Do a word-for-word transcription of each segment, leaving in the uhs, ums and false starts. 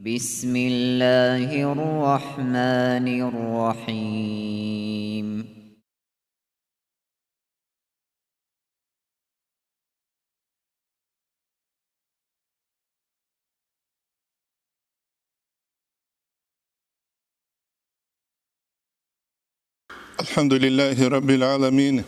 بسم الله الرحمن الرحيم. الحمد لله رب العالمين.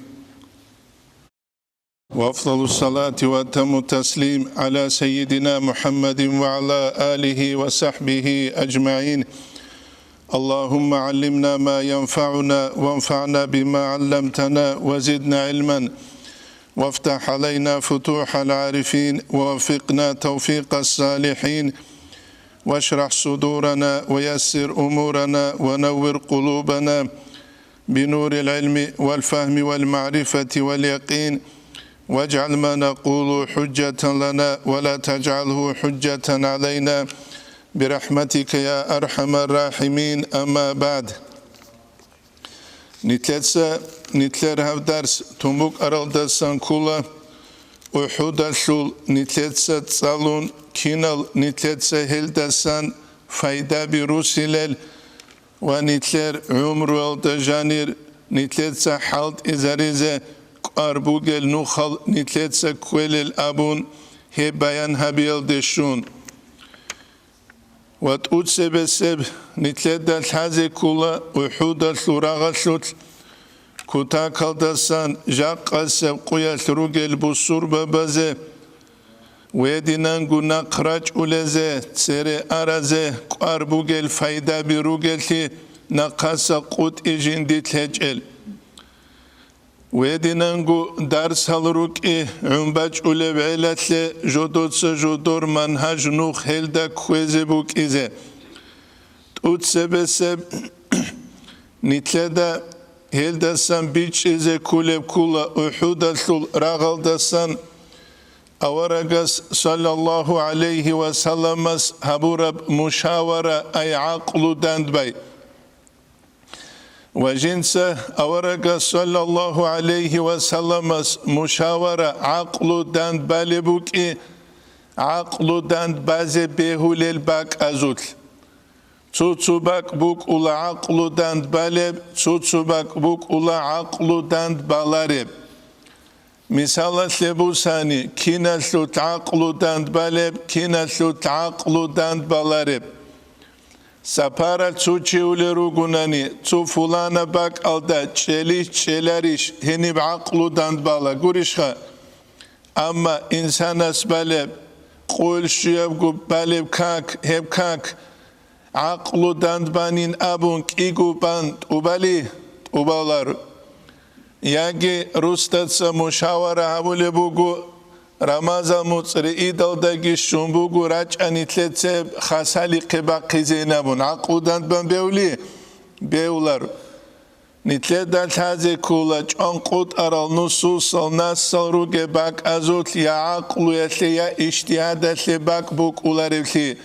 وأفضل الصلاة وأتم التسليم على سيدنا محمد وعلى آله وصحبه أجمعين. اللهم علمنا ما ينفعنا وانفعنا بما علمتنا وزدنا علما وافتح علينا فتوح العارفين ووفقنا توفيق الصالحين واشرح صدورنا ويسر أمورنا ونور قلوبنا بنور العلم والفهم والمعرفة واليقين، واجعل ما نقول حجة لنا ولا تجعله حجة علينا برحمتك يا أرحم الراحمين. أما بعد. Нилъеца, нилъер гьаб дарс тун букӀаралдасан ккола УхӀудалъул нилъеца цӀалун, кинал нилъеца гьелдасан пайда бирусилел ва нилъер гӀумруялда жанир нилъеца хӀалтӀизаризе кӀвар бугел нухал нилъеца кквелел абун гьеб баян гьабиялде щун. Ва тӀуцебесеб нилъеда лъазе ккола УхӀудалъул рагъалъулъ кутакалдасан жакъасеб къуялъ ругел бусурбабазе, гьединанго нахъ рачӀулезе, цере аразе кӀвар бугел пайдаби ругеллъи, нахъаса къутӀи жиндилъ гьечӀел. Гьединанго дарсал рукӀи гӀун бачӀулеб гӀелалъе жодоца жодор манхӀаж нух гьелда кквезе букӀизе. ТӀуцебесеб нилъеда гьелдасан бичӀчӀизе кколеб ккола УхӀудалъул рагъалдасан аварагас саллаллагьу гӀалайгьи ва салламас гьабураб мушавара, ай гӀакълу дандбай. Ва жинца аварагас саллаллагьу гӀалайгьи ва салламас мушавара гӀакълу дандбалеб букӀи, гӀакълу дандбазе бегьулел бакӀазулъ. Цо-цо бакӀ букӀула гӀакълу дандбалеб, цо-цо бакӀ букӀула гӀакълу дандбалареб. Мисалалъе бусани, киналъулъ гӀакълу дандбалеб, киналъулъ гӀакълу дандбалареб. Сапаралъ цо чи улел ругунани, цо фулана бакӀалда чӀелищ-чӀеларищ гьениб гӀакълу дандбала гурищха? Амма инсанас балеб, къойил щуябго балеб как, гьеб как, гӀакълу дандбанин абун кӀиго бан тӀубали тӀубалар. Яги русдаца мушавара гьабулеб буго, Рамазан муцӀ риидалдаги щун буго рачӀани нилъеца хасалихъе бахъизейин абун, гӀакълу дандбан бевли? Бевлар. Нилъеда лъазе ккола чӀванкъутӀарал нусусал нассал ругеб бакӀазулъ я гӀакълуялъе, я ижтигьадалъе бакӀ букӀуларевлъи.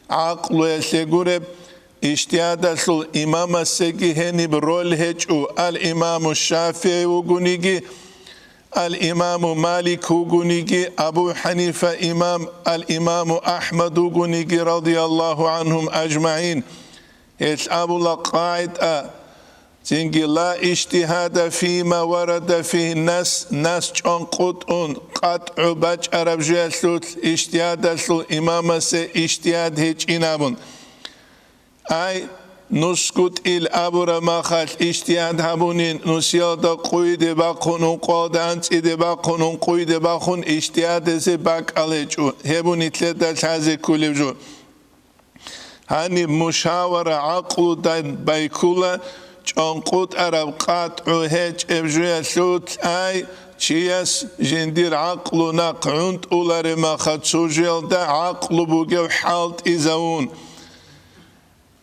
ГӀакълуялъе гуреб, ижтигьадалъул имамасеги гьениб роль гьечӀо, ал-Имаму ШафигӀи вугониги, ал-Имаму Малик вугониги, Абу ХӀанифа имам, ал-Имаму АхӀмад вугониги, радияллагьу гӀанхум ажмагӀин. Гьелъ абула къагӀида, цинги: «Ла ижтигьада фима варада фигьи нас», нас чӀванкъутӀун, къатӀгӀу бачӀараб жоялъулъ ижтигьадалъул имамасе ижтигьад гьечӀин абун. Ай, нусгутӀил абураб махалъ ижтигьад гьабунин, нусиялда къуйде бахъун, ункъоялда анцӀиде бахъун, ункъуйде бахъун ижтигьадизе бакӀал гьечӀо, гьеб нилъеда лъазе кколеб жо. Гьаниб мушавара гӀакълу дандбай ккола, чӀванкъутӀараб къатӀгӀу гьечӀеб жоялъулъ, ай, чияс жиндир гӀакълу нахъ гӀунтӀулареб махалъ цо жоялда гӀакълу бугев хӀалтӀизавун.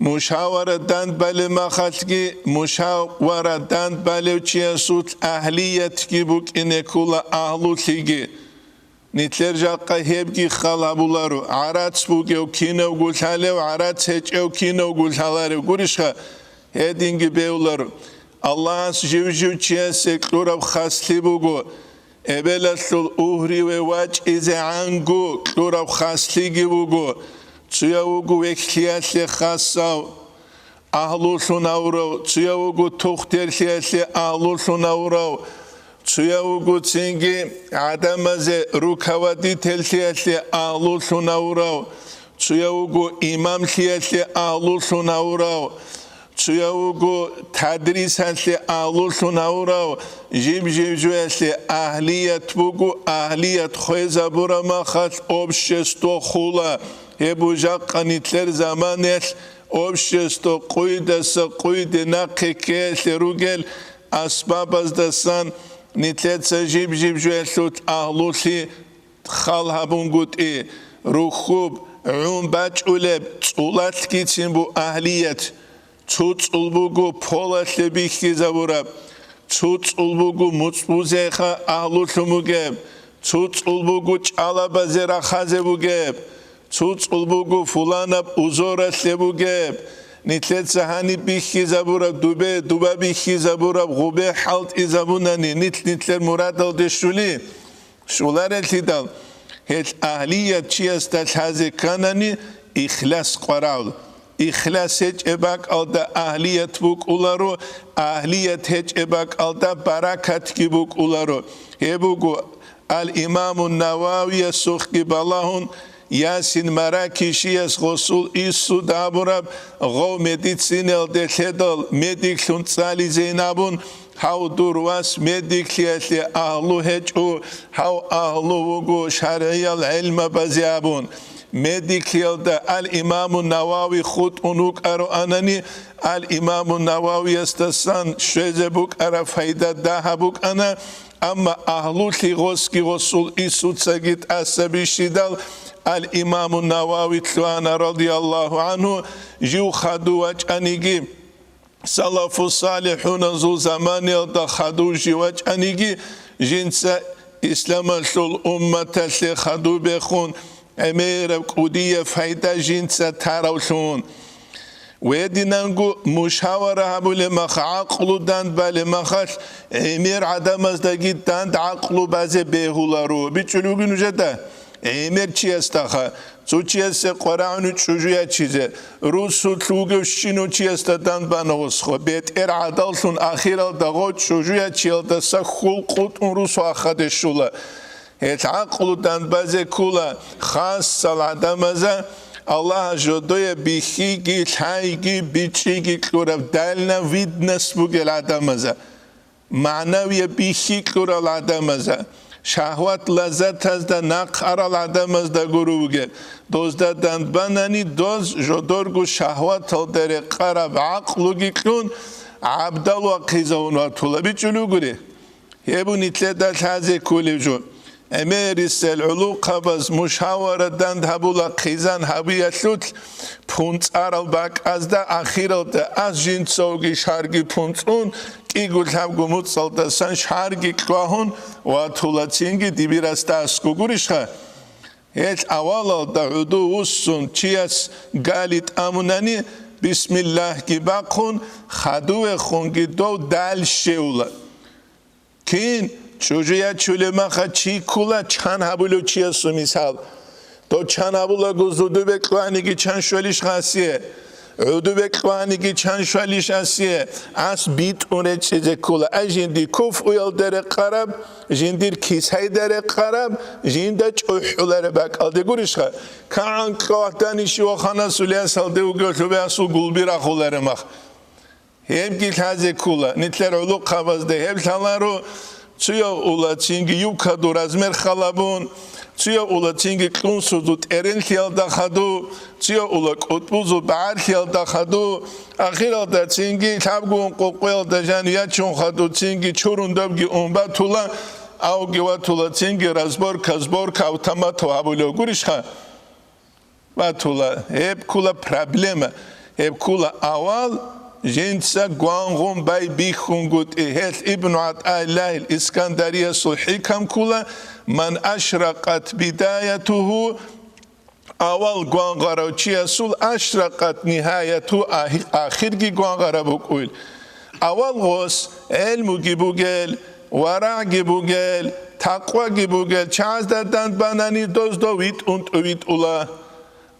Мушавара дандбалеб махалъги, мушавара дандбалев чиясулъ агьлиятги букӀине ккола, агьлулъиги. Нилъер жакъа гьебги хал гьабуларо, гӀарац бугев кинавго лъалев, гӀарац гьечӀев кинавго лъаларев гурищха? Гьединги бевларо. Аллагьас жив-жив чиясе кьураб хаслъи буго, эбелалъул угьриве вачӀизегӀанго кьураб хаслъиги буго, Цуяв вуго вехьлъиялъе хасав агьлулъун авурав, цуяв вуго тухтерлъиялъе агьлулъун авурав, цуяв вуго цинги гӀадамазе руководительлъиялъе агьлулъун авурав, цуяв вуго имамлъиялъе агьлулъун авурав, цуяв вуго тадрисалъе агьлулъун авурав, жиб-жиб жоялъе агьлият буго, агьлият хвезабураб махалъ общество хула. Гьеб бужахъа нилъер заманаялъ общество къуйдаса къуйде нахъе ккеялъе ругел асбабаздасан нилъеца жиб-жиб жоялъулъ агьлулъи хал гьабунгутӀи, рухьуб, гӀун бачӀулеб, цӀулалъгицин бу агьлият. Цо цӀул буго полалъе бихьизабураб, цо цӀул буго муцӀбузеха агьлулъун бугеб, цо цӀул буго чӀалабазе рахазе бугеб, цо цӀул буго фуланаб узоралъе бугеб. Нилъеца гьаниб бихьизабураб дубе, дуба бихьизабураб гъубе хӀалтӀизабунани, нилъ-нилъер мурадалде щули. Щуларелъидал, гьел агьлият чиясда лъазе кканани, ихлас къварал. Ихлас гьечӀеб бакӀалда агьлият букӀуларо, агьлият гьечӀеб бакӀалда баракатги букӀуларо. Гьеб буго ал-Имаму Нававиясухъги балагьун, Ясин Маракишияс гъосул иссу дабураб гъов медицинаялде лъедал медиклъун цӀализейин абун, гьав дур вас медиклъиялъе агьлу гьечӀо, гьав агьлу вуго шаргӀиял гӀелмабазе абун. Медиклъиялда ал-Имаму Навави хутӀун вукӀароанани, ал-Имаму Нававиясдасан щвезе букӀараб пайда дагьаб букӀана, амма агьлулъи гъосги гъосул иссуцаги тӀаса бищидал, ал-Имаму Навави лъугьана, радияллагьу гӀангьу, жив хадув вачӀаниги, салафу-салихӀуназул заманиялда хадув жив вачӀаниги, жинца исламалъул умматалъе хадубехун гӀемераб кӀудияб пайда жинца таравлъун. Гьединанго мушавара гьабулеб мах, гӀакълу дандбалеб махалъ, гӀемер гӀадамаздаги данд гӀакълу базе бегьуларо. БичӀчӀулев вугин нужеда? ГӀемер чиясдаха, цо чиясе къварагӀуни чӀужу ячизе, русулъ вугев щинав чиясда дандбана гъосха, бетӀер гӀадаллъун ахиралда гъо чӀужу ячиялдаса хьул къутӀун русу ахаде щула. Гьел гӀакълу дандбазе ккула хасал гӀадамаза, Аллагьас жодое бихьиги, лъайги, бичӀчӀиги кьураб дальновидность бугел гӀадамаза, магӀнавияб бихьи кьурал гӀадамаза, шагьват-лаззатазда нахъ арал гӀадамазда гуро вугеб, дозда дандбанани, доз жодорго шагьваталда рекъараб гӀакълуги кьун, гӀабдал вахъизавун ватула. БичӀчӀулев гури? Гьеб нилъеда лъазе кколеб жо. ГӀемерисел гӀулухъабаз мушавара данд гьабула хъизан гьабиялъулъ пунцӀарал бакӀазда, ахиралда ас жинцавги шарги пунцӀун, кӀиго-лъабго муцӀалдасан шарги кьвагьун ватула цинги дибирасда аскӀо гурищха? Гьел авалалда гӀуду вуссун чияс гали тӀамунани, бисмиллагьги бахъун, хадувехунги дов даль щевла. Кин, чӀужу ячулеб маха чи ккула чан гьабулев чиясул мисал. Дов чан гьабулаго зудубе кьваниги чан щвалищ гъасие? ГӀудубе кьваниги чан щвалищ асие? Ас битӀун речӀчӀизе ккула. Ай жинди куфуялда рекъараб, жиндир кисайда рекъараб, жинда чӀухӀулареб бакӀалде гурищха? КагӀан кьвагьдани щиваханасул ясалде вугев лъубе асул гулби рахулареб мах. Гьебги лъазе ккула, нилъер гӀулухъабазда гьеб лъаларо, цуяв ула цинги юбкаду размер халабун, цуяв ула цинги кьунсузу тӀеренлъиялда хаду, цуяв ула кӀутӀбузу багӀарлъиялда хаду, ахиралда цинги лъабгун къокъуялда жан ячун хаду, цинги чурундабги ун батула, авги ватула цинги разборка, сборка автоматов гьабулев гурищха? Батула, гьеб ккула проблема, гьеб ккула авал жинца гвангъун байбихьунгутӀи. Гьелъ Ибну ГӀатӀаиллагьил Искандариясул хӀикам ккула: «Ман ашракъат бидаятугьу», авал гвангъарав чиясул, «ашракъат нигьаятугьу», ахи-, ахирги гвангъараб букӀуйил. Авал гъос гӀелмуги бугел, варагӀги бугел, такъваги бугел чагӀазда дандбанани, доздо витӀун тӀувитӀула.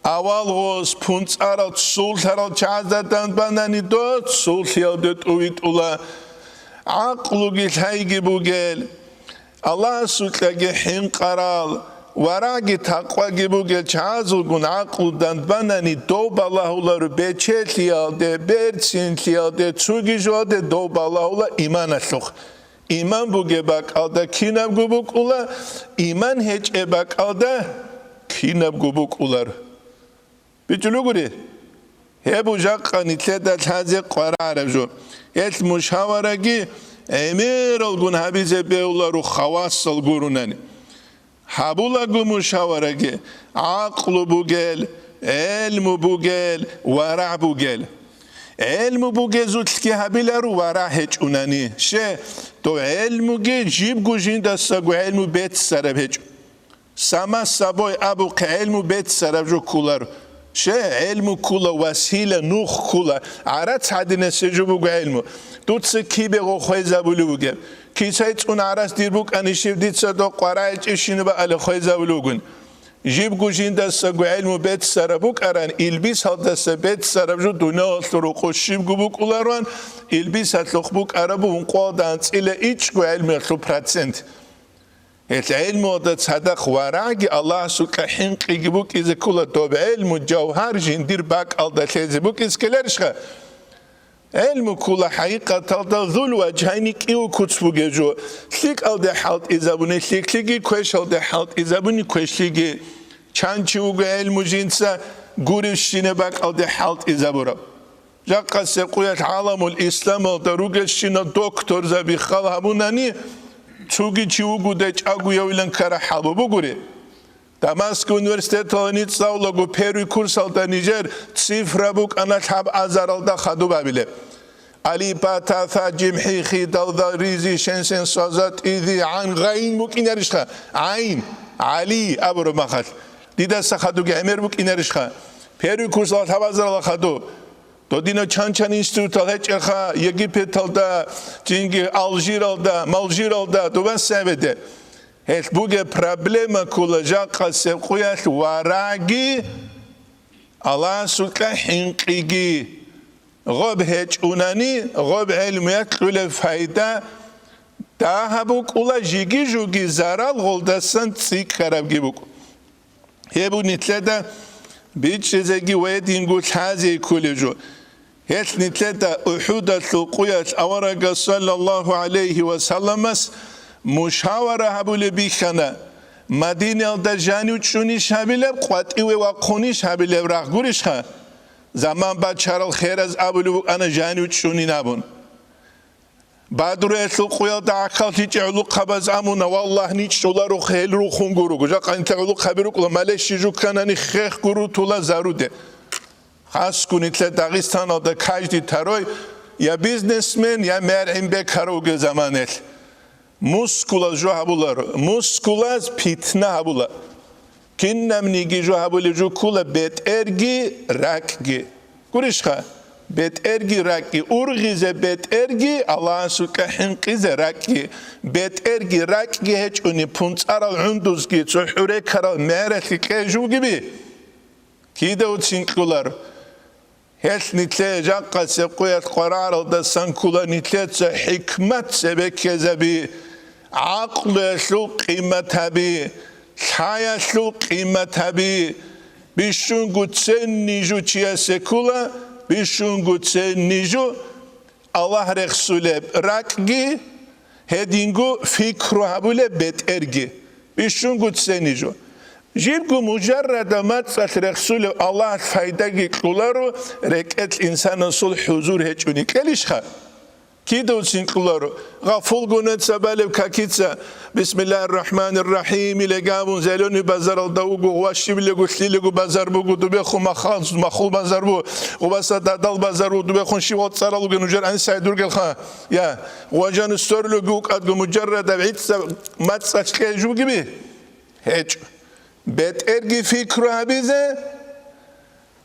Авал гъос пунцӀарал ццуллъарал чагӀазда данбанани, дос ццуллъиялде тӀувитӀула. ГӀакълуги лъайги бугел, Аллагьасукьаги хӀинкъарал, варагӀги такъваги бугел чагӀазулгун гӀакълу данбанани, дов балагьуларо бечелъиялде, берцинлъиялде, цуги жоялде дов балагьула иманалъухъ. Иман бугеб бакӀалда кинабго букӀула, иман гьечӀеб бакӀалда кинабго букӀулар. БичӀчӀулугури? Гьеб жакъа нилъеда лъазе къварагӀараб жо. Гьелъ мушавараги гӀемералгун гьабизе бегьуларо хавасал гурунани. Гьабулаго мушавараги гӀакълу бугел, гӀелму бугел, варагӀ бугел. ГӀелму бугезулъги гьабиларо варагӀ гьечӀунани. Ще, дов гӀелмуги жибго жиндасаго гӀелму беццараб гьечӀо. Сама собой абухъе гӀелму беццараб жо кколаро. Ще, гӀелму ккола васила, нух ккола, гӀарац гьадинаб жо буго гӀелму. Дуца кибего хвезабулев вугеб? Кицай цӀун гӀарац дир букӀанищ, дица дов къварагӀичӀищин бакӀалде хвезабулев вугин. Жибго жиндасаго гӀелму беццараб букӀаран, илбисалдаса беццараб жо дуниялалъул рокъов щибго букӀулароан, илбисалъухъ букӀараб ункъоялда анцӀила ичӀго гӀелмуялъул процент. Гьелъ гӀелмуялда цадахъ варагӀги Аллагьасукьа хӀинкъиги букӀизе ккола, доб гӀелму жавгьар жиндир бакӀалда лъезе букӀизе ккеларищха? ГӀелму ккола хӀакъикъаталда зул важгьайни кӀиго куц бугеб жо: лъикӀалде хӀалтӀизабуни лъикӀлъиги, квешалде хӀалтӀизабуни квешлъиги. Чан чи вуго гӀелму жинца гуребщинаб бакӀалде хӀалтӀизабураб? Жакъасеб къуялъ гӀаламул исламалда ругелщинал докторзаби хал гьабунани, цоги чи вугодай чӀагоявилан ккараб хӀал бугури. Дамаскил университеталда ницӀаллаго первый курсалда нижер цифра букӀана лъабазаралда хадуб абилеб. Алипа, та, са, жим, хӀи, хи, дал, зал, ри, зи, шен, сен, са, за, тӀи, зи, гӀан, гъайн букӀинарищха? ГӀайн, ГӀали абураб махалъ. Дидаса хадуги гӀемер букӀинарищха? Первый курсалда лъабазаралда хадуб. Додинав чан-чан институтал гьечӀеха, Египеталда, цинги Алжиралда, Малжиралда, дубан сабеде. Гьелъ бугеб проблема ккола жакъасеб къуялъ варагӀги Аллагьасукьа хӀинкъиги. Гъоб гьечӀунани, гъоб гӀелмуялъ кьулеб пайда дагьаб букӀула, жиги-жуги зарал гъолдасан цӀикӀкӀарабги букӀу. Гьеб нилъеда бичӀчӀизеги ва гьединго лъазе кколеб жо. Гьелъ нилъеда УхӀудалъул къуялъ аварагас саллаллагьу гӀалайгьи ва салламас мушавара гьабулеб бихьана, Мадинаялда жанив чӀунищ гьабилеб, къватӀиве вахъунищ гьабилеб рагъ гурищха? Заман бачарал хераз абулеб букӀана жанив чӀунин абун. Бадруялъул къуялда гӀахьаллъичӀей гӀулухъабаз амуна, валлагь, ничӀ чӀоларухъ гьел рухун гуруго. Жакъа нилъер гӀулухъаби рукӀула, малещи жукканани хех гурутула заруде. Хасго нилъер Дагъистаналда каждый второй я бизнесмен, я мергӀин бекарав вугев заманалъ. Мускулаз жо гьабуларо, мускулаз питна гьабула. Кинабниги жо гьабулеб жо ккола бетӀерги ракӀги. Гурищха? БетӀерги ракӀги, ургъизе бетӀерги, Аллагьасукьа хӀинкъизе ракӀги. БетӀерги ракӀги гьечӀони, пунцӀарал гӀундузги, цо хӀурекарал мегӀералъе кье жугиби? Кида уцин кьулар? Гьелъ нилъее жакъасеб къуялъ къварагӀаралдасан ккола нилъеца хӀикмат цебе ккезаби, гӀакълуялъул къимат гьаби, лъаялъул къимат гьаби. Бищунго ценни жо чиясе ккола, бищунго ценни жо Аллагь рехсулеб ракӀги, гьединго пикру гьабулеб бетӀерги, бищунго ценни жо. Жибго мужаррада мацӀалъ рехсулев Аллагьас пайдаги кьоларо, рекӀелъ инсанасул хӀузур гьечӀони кьелищха? Кидавцин кьоларо, гъафулго нуца балеб какица, Бисмиллагьир рахӀманир рахӀим, илегамун, зеленый базаралда вуго, ва щибилего лъилего базар буго, дубехун махал-, махул базар бу, гъубаса дадал базар бу, дубехун щивал цӀарал вугел нужер анисай дургелха. Я, гъважан сорулеги вукӀадго мужаррада гӀица мацӀалъ кье жугиби? ГьечӀ. БетӀерги пикру гьабизе,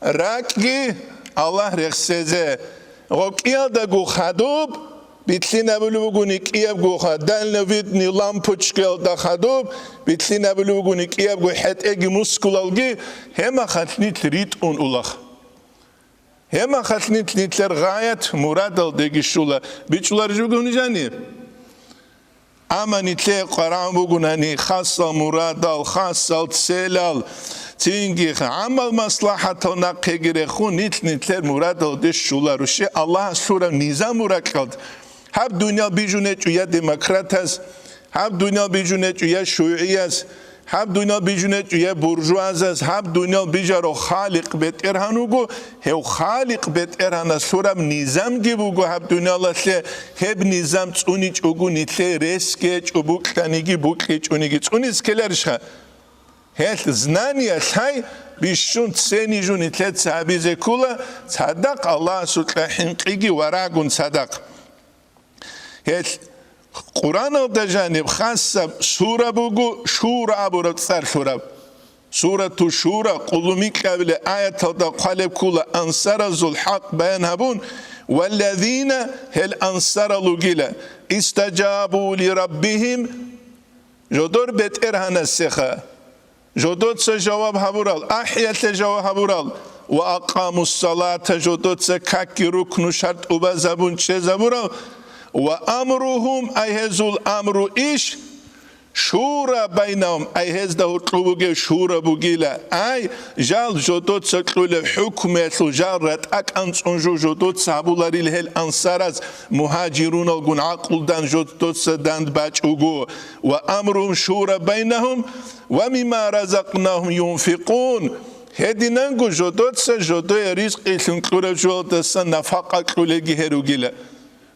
ракӀги Аллагь рехсезе. ГъокӀиялдаго хадуб, Битлъинабулеб бугони кӀиябго ха-, дальновидный лампочкаялда хадуб, битлъинабулеб бугони кӀиябго хӀетӀеги мускулалги, гьемахалъ нилъ ритӀун улах. Гьемахалъ нилъ нилъер гъаят мурадалдеги щула, бичӀчӀуларищ бугони жаниб. Амма нилъее къварагӀун бугонани хасал мурадал, хасал целал, цинги гӀамал-маслахӀатал нахъеги рехун, нилъ нилъер мурадалде щоларо. Щай Аллагьас лъураб низам ракьалда. Гьаб дуниял бижун гьечӀо я демократаз, гьаб дуниял бижун гьечӀо я шугӀияз, гьаб дуниял бижун гьечӀо я буржуазаз, гьаб дуниял бижарав Халикъ БетӀергьан вуго, гьев Халикъ БетӀергьанас лъураб низамги буго гьаб дуниялалъе, гьеб низам цӀуничӀого нилъее ресги гьечӀо, букьаниги букьичӀониги цӀунизе ккеларищха? Гьелъ знание лъай, бищун цени жо нилъеца гьабизе ккола, цадахъ Аллагьасукьа хӀинкъиги варагун цадахъ. Гьелъ Къуръаналда жаниб хасаб сура буго, Шура абураб цӀар лъураб. Сурату Шура къулумикьабилеб аяталда хъвалеб ккола ансаразул хӀакъ баян гьабун, «Валлазина», гьел ансарал ругила, «истаджабу ли раббигьим», жодор БетӀергьанасеха. Жодоца жаваб гьабурал, ахӀиялъе жаваб гьабурал, ва акъамуссалата, жодоца какги рукну шартӀ убазабун чӀезабурал, ва амругьум, ай гьезул амру иш, шура байнагьум, ай гьезда гьоркьоб бугеб шура бугила, ай жал жодоца кьулеб хӀукмуялъул жал ратӀа кӀанцӀун жо жодоца гьабуларил гьел ансараз, мугьажируналгун гӀакълудан жодоца данд бачӀ буго, ва амругьум шура байнагьум, ва мимма разакънагьум юнфикъун, гьединанго жодоца жодое ризкъилъун кьураб жоялдасан нафакъа кьулеги гьеругила.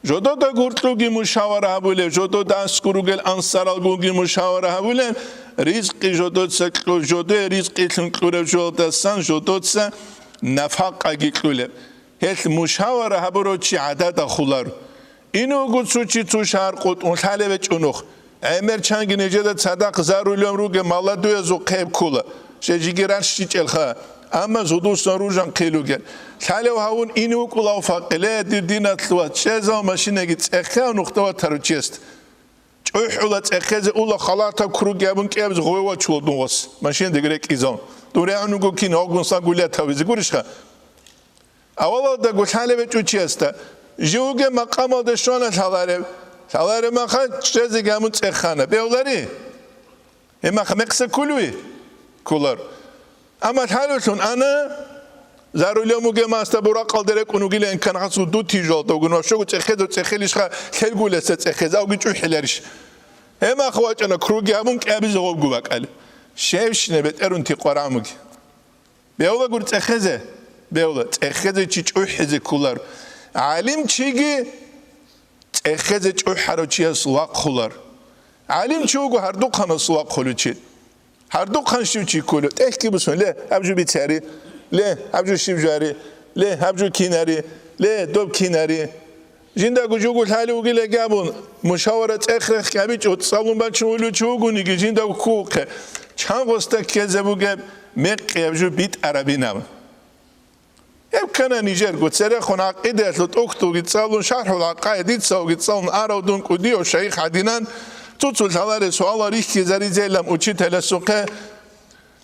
Жодода гуркьуги мушавара гьабулеб, жодода аскӀор ругел ансаралгунги мушавара гьабулеб, ризкъи жодоца кьу-, жодое ризкъилъун кьураб жоялдасан жодоца нафакъаги кьулеб. Гьелъ мушавара гьабурав чи гӀадада хулар. Ин вуго цо чи цо шагьар къотӀун лъалеб гьечӀо нух. ГӀемер чанги нижеда цадахъ зарулем ругел молодуязухъе ккола, жеги рарщичӀелха, амма зодусан ружан хъел ругел. Лъалев гьавун ин вукӀулав факъиле, дир диналъ вац, чӀезал машинаги цӀехе нухда ватарав чест. ЧӀухӀула цӀехезе ула халатаб круги абун кӀиабизе гъой вачула дун гъос, машинадаги рекӀизал. Дун регӀун вуго кин гьогун сан гулят гьавизе гурищха? Авалалдаго лъалеб гьечӀо чиясда, живго макъамалде щвана лъаларев, лъаларев маха чӀезе гьамун цӀехана. Бегьулари? Гьеб маха мекъса кколев? Кколар. Амма лъалевлъун ана, зарулев мугемасда буракъалде рекӀун вугилан канхъасул дутижалда вугун ва щого цӀехезев цӀехелищха лъелгулеса цӀехез, авги чӀухӀиларищ? Гьеб маха вачӀана круги гьабун кӀиабизе гъобгу бакӀали. Щевщине бетӀерунти къварамуги. Бегьула гур цӀехезе, бегьула, цӀехезе чи чӀухӀизе кколар. ГӀалимчиги цӀехезе чӀухӀарав чияс вахъулар. ГӀалимчи вуго гьардухъанас вахъулев чи. Гьардухъан щив чи кколев, тӀехьги бусун, ле, гьаб жо бицари, ле, гьаб жо щиб жари, ле, гьаб жо кинари, ле, доб кинари. Жиндаго жугу лъалев вугилаги абун, мушавара цӀех-рех кабичӀо, цӀалун бачун вулев чи вугониги, жиндаго ккухъе, чан гъосда ккезе бугеб мекъияб жо битӀарабинаб. Гьеб ккана нижерго церехун гӀакъидаялъул тӀухьдулги цӀалун, шархӀул гӀакъаидицалги цӀалун арав дун кӀудияв шайих гьадинан, цо-цо лъаларе суалал рихьизаризелан учителясухъе,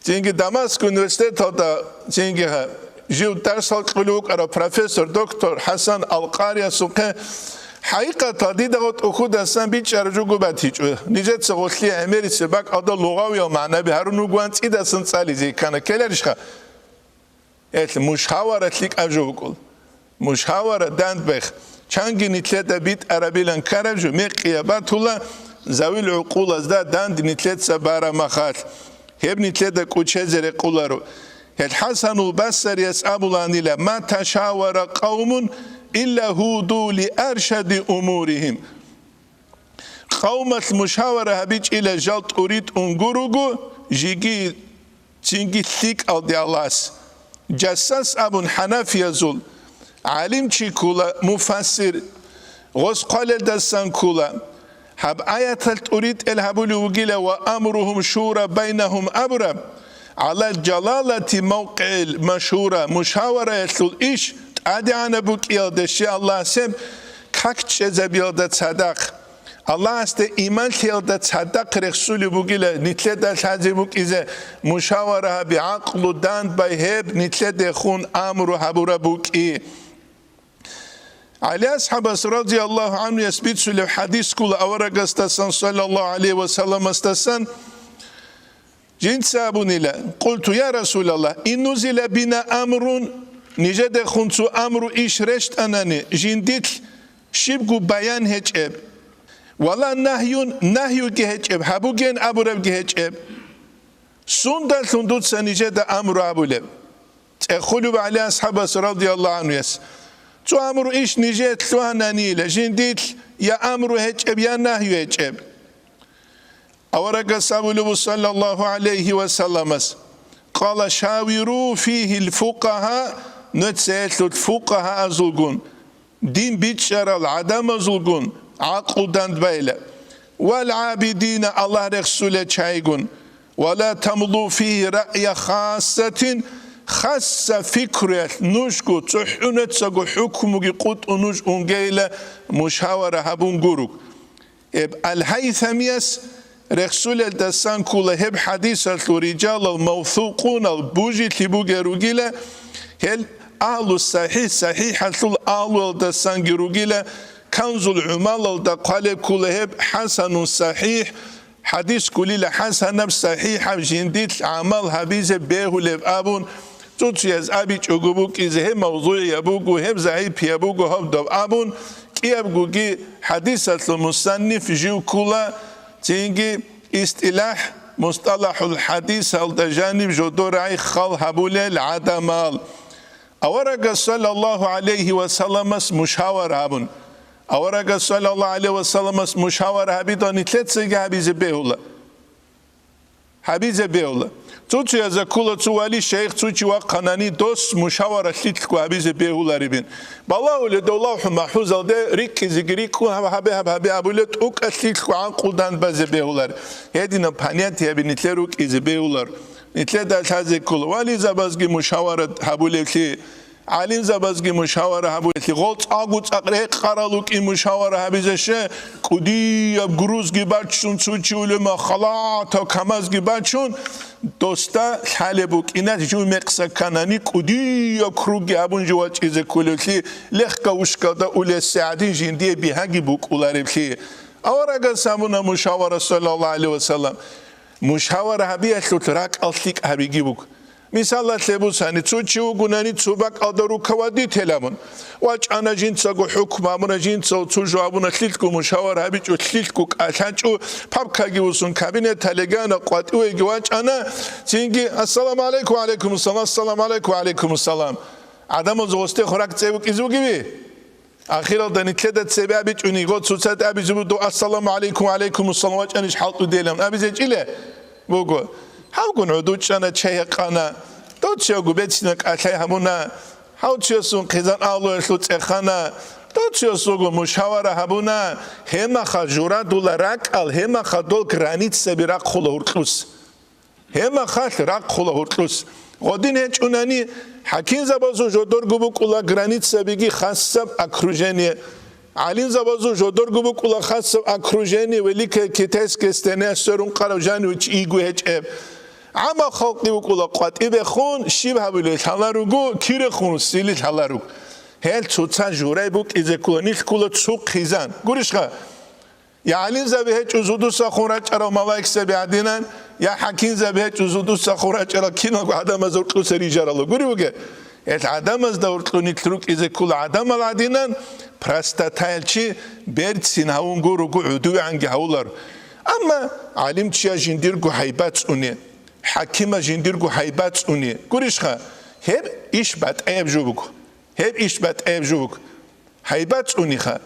Цинги Дамаск университеталда, цинги гьа, жив дарсал кьулев вукӀарав профессор, доктор ХӀасан Ал-Къариясухъе, хӀакъикъаталда дида гъо тӀухьудасан бичӀчӀараб жо губа тичӀо. Нижеца гъолъие гӀемерисе бакӀалда лугъавиял магӀнаби гьарун вугоан цӀидасан цӀализе ккана, ккеларищха? Гьелъ мушгьавара лъикӀаб жо букӀул. Мушгьавара дандбех, чанги нилъеда битӀарабилан ккараб жо мекъияб батула, завил гӀукъулазда данде нилъеца бараб махалъ, гьеб нилъеда кӀучезе рекъоларо. Гьел ХӀасанул Басарияс абулаанила: «Ма ташавара къавмун илла гьуду ли аршади умуригьим». Къавмалъ мушавара гьабичӀила жал тӀуритӀун гуруго, жеги цинги лъикӀалде Аллагьас. Жассас абун хӀанафиязул гӀалимчи ккола, муфассир, гъос хъвалелдасан ккола. Гьаб аяталъ тӀуритӀел гьабулев вугила: «Ва амругьум шура байнагьум» абураб. ГӀалал жалалати мавкъигӀил машгьура, мушавараялъул иш тӀадегӀанаб букӀиялде щай Аллагьас гьеб как чӀезабиялда цадахъ, Аллагьасде иман лъиялда цадахъ рехсулеб бугила, нилъеда лъазе букӀизе мушавара гьаби, гӀакълу дандбай гьеб нилъедехун амру гьабураб букӀи. ГӀали асхӀабас радияллагьу гӀанхуяс бицулеб хӀадис ккола аварагасдасан, саллаллагьу гӀалайгьи ва салламасдасан, жинца абунила: «Къулту, я Расулаллагь, ин нузила бина амрун, нижедехун цо амру иш рещтӀанани, жиндилъ щибго баян гьечӀеб, вала нагьюн, нагьюги гьечӀеб, гьабуген абурабги гьечӀеб. Сундалъун дуца нижеда амру абулеб?» ЦӀехулеб ГӀали асхӀабас радияллагьу гӀанхуяс: «Цо амру иш нижее лъугьананила, жиндилъ я амру гьечӀеб, я нагью гьечӀеб». Аварагас абулеб, саллаллагьу гӀалайгьи ва салламас: «Къала шавиру фигьил фукъагьа», нуца гьелъул фукъагьаазулгун, дин бичӀчӀарал гӀадамазулгун гӀакълу дандбайила, вал гӀабидина, Аллагь рехсулел чагӀигун, ва ла тамлу фигьи раъя хассатин, хасса пикруялъ нужго цохӀунацаго хӀукмуги къутӀун нуж унгейила мушавара гьабун гуруг. Гьеб Ал-Гьайтамияс рехсулелдасан ккола гьеб хӀадисалъул рижалал мавсукъунал бужилъи бугел ругила, гьел агьлу сахӀихӀ, сахӀихӀалъул агьлуялдасанги ругила, Канзул ГӀумалалда хъвалеб ккола гьеб хӀасанун сахӀихӀ, хӀадис кколила хӀасанаб, сахӀихӀаб, жиндилъ гӀамал гьабизе бегьулеб абун, цо-цояз абичӀого букӀизе, гьеб мавзугӀияб буго, гьеб загӀипияб буго гьаб доб абун, кӀиябгоги хӀадисалъул мусанниф жив ккола, цинги истилахӀ, мусталахӀул хӀадисалда жаниб жодор рагӀи хал гьабулел гӀадамал. Аварагас саллаллагьу гӀалайгьи ва салламас мушавара гьабун. Аварагас саллаллагьу гӀалайгьи ва салламас мушавара гьабидал нилъецаги гьабизе бегьула. Гьабизе бегьула. Цо-цояз ккола цо вали шайх цо чи вахъанани дос мушавара лъикӀго гьабизе бегьуларебин. Балагьулеб дов Лавху МахӀфузалде рикӀкӀизеги рикӀкӀун гьаб гьабе, гьаб гьабе абулеб, тӀокӀалъ лъикӀго гӀакълу дандбазе бегьулар. Гьединаб понятияби нилъер рукӀизе бегьулар. Нилъеда лъазе ккола вализабазги мушавара гьабулевлъи, гӀалимзабазги мушавара гьабулевлъи, гъол цӀакъго цӀакъ рекъарал рукӀин мушавара гьабизе, ще, кӀудияб грузги бачун, цо чи улема халатаб камазги бачун, досда лъалеб букӀина, жив мекъса кканани, кӀудияб кругги абун жив вачӀизе кколевлъи, легковушкалда улесе гӀадин жиндие бигьаги букӀуларевлъи. Аварагас абуна мушавара, саллаллагьу гӀалайгьи ва саллам, мушавара гьабиялъулъ ракӀал лъикӀ гьабиги буго. Мисалалъе бусани, цо чи вугунани цо бакӀалда руководитель абун. ВачӀана жинцаго хӀукму абуна, жинцал цо жо абуна, лъилъго мушавара гьабичӀо, лъилъго кӀалъачӀо, папкаги вуссун кабинеталде гана, къватӀивеги вачӀана, цинги: «Ассаламу гӀалайкум». «Ва гӀалайкум ассалам». «Ассаламу гӀалайкум». «Ва гӀалайкум ассалам». ГӀадамаз гъосде хуракь цӀе букӀизе бугеви? Ахиралда нилъеда цебе абичӀони, гъо цоцазда абизе буго: «Ассаламу гӀалайкум, ва гӀалайкум ассалам, вачӀанищ хӀалтӀудейилан», абизе чӀила буго. Гьавгун гӀодов чӀана, чай гьекъана, дов чияго берцинаб кӀалъай гьабуна, гьав чиясул хъизан агьлуялъул цӀехана, дов чиясулго мушавара гьабуна, гьемаха журадула ракӀал, гьемаха дол границаби рахъула гьуркьус. Гьемахалъ рахъула гьуркьус. Гъодин гьечӀунани, хӀакимзабазул жодорго букӀула границабиги хасаб окружение. ГӀалимзабазул жодорго букӀула хасаб окружение, Великая Китайская стена сверун къарав жанив чи иго гьечӀеб. ГӀамма халкъи букӀула къватӀибехун, щиб гьабулел лъала руго, кирехун сили лъала руго. Гьел цоца журай букӀизе ккола, нилъ ккола цо хъизан. Гурищха? Я гӀалимзаби гьечӀо зудусахун рачӀарал малаикзаби гӀадинан, я хӀакимзаби гьечӀо зудусахун рачӀарал киналго гӀадамаз гьуркьуса рижарала. Гури бугеб, гьел гӀадамазда гьуркьу нилъ рукӀизе ккола гӀадамал гӀадинан, простатаял чи берцин гьавун гуруго гӀудувегӀанги гьавулар. Амма гӀалимчияс жиндирго гьайбат цӀуни, хӀакимас жиндирго гьайбат цӀуни. Гурищха, гьеб иш батӀаяб жо буго. Гьеб иш батӀаяб жо буго. Гьайбат цӀуниха.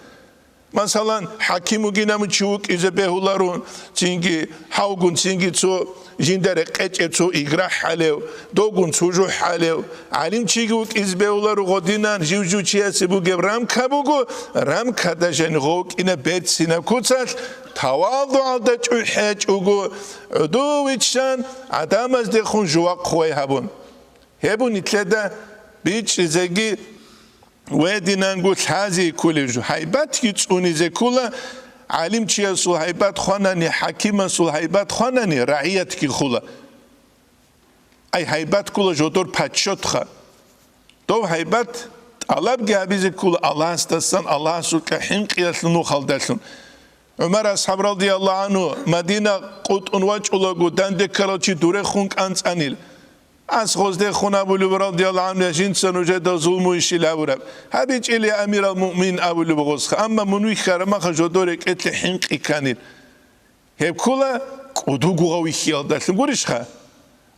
Масалан, хӀаким вугинаб чи вукӀизе бегьуларо, цинги гьавгун, цинги цо жинда рекъечӀеб цо игра хӀалев, довгун цо жо хӀалев, гӀалимчиги вукӀизе бегьуларо гъодинан, жив-жив чиясе бугеб рамка буго, рамкада жанив гъов вукӀина берцинаб куцалъ, тавадугӀалда чӀухӀечӀого, гӀодов виччан, гӀадамаздехун жувахъ хъувай гьабун. Гьеб нилъеда бичӀчӀизеги Гьединанго лъазе кколеб жо, гьайбатги цӀунизе ккола, гӀалимчиясул гьайбат хванани, хӀакимасул гьайбат хванани, рагӀиятги хула. Ай гьайбат ккола жодор почётха. Дов гьайбат тӀалабги гьабизе ккола Аллагьасдасан, Аллагьасукьа хӀинкъиялъул нухалдалъун. ГӀумар асхӀаб, радияллагьу гӀангьу, Мадина къутӀун вачӀулаго, данде ккарал чи дурехун кӀанцӀанил. Ас гъоздехун абулеб, радияллагьу гӀангьу, я жинца нужеда зулму ищил абураб. ГьабичӀел, я амирал муъминин, абулеб гъозха, амма мун вихьарамаха жодор рекӀелъе хӀинкъи кканил. Гьеб ккола кӀудугугъа вихьиялдалъун гурищха?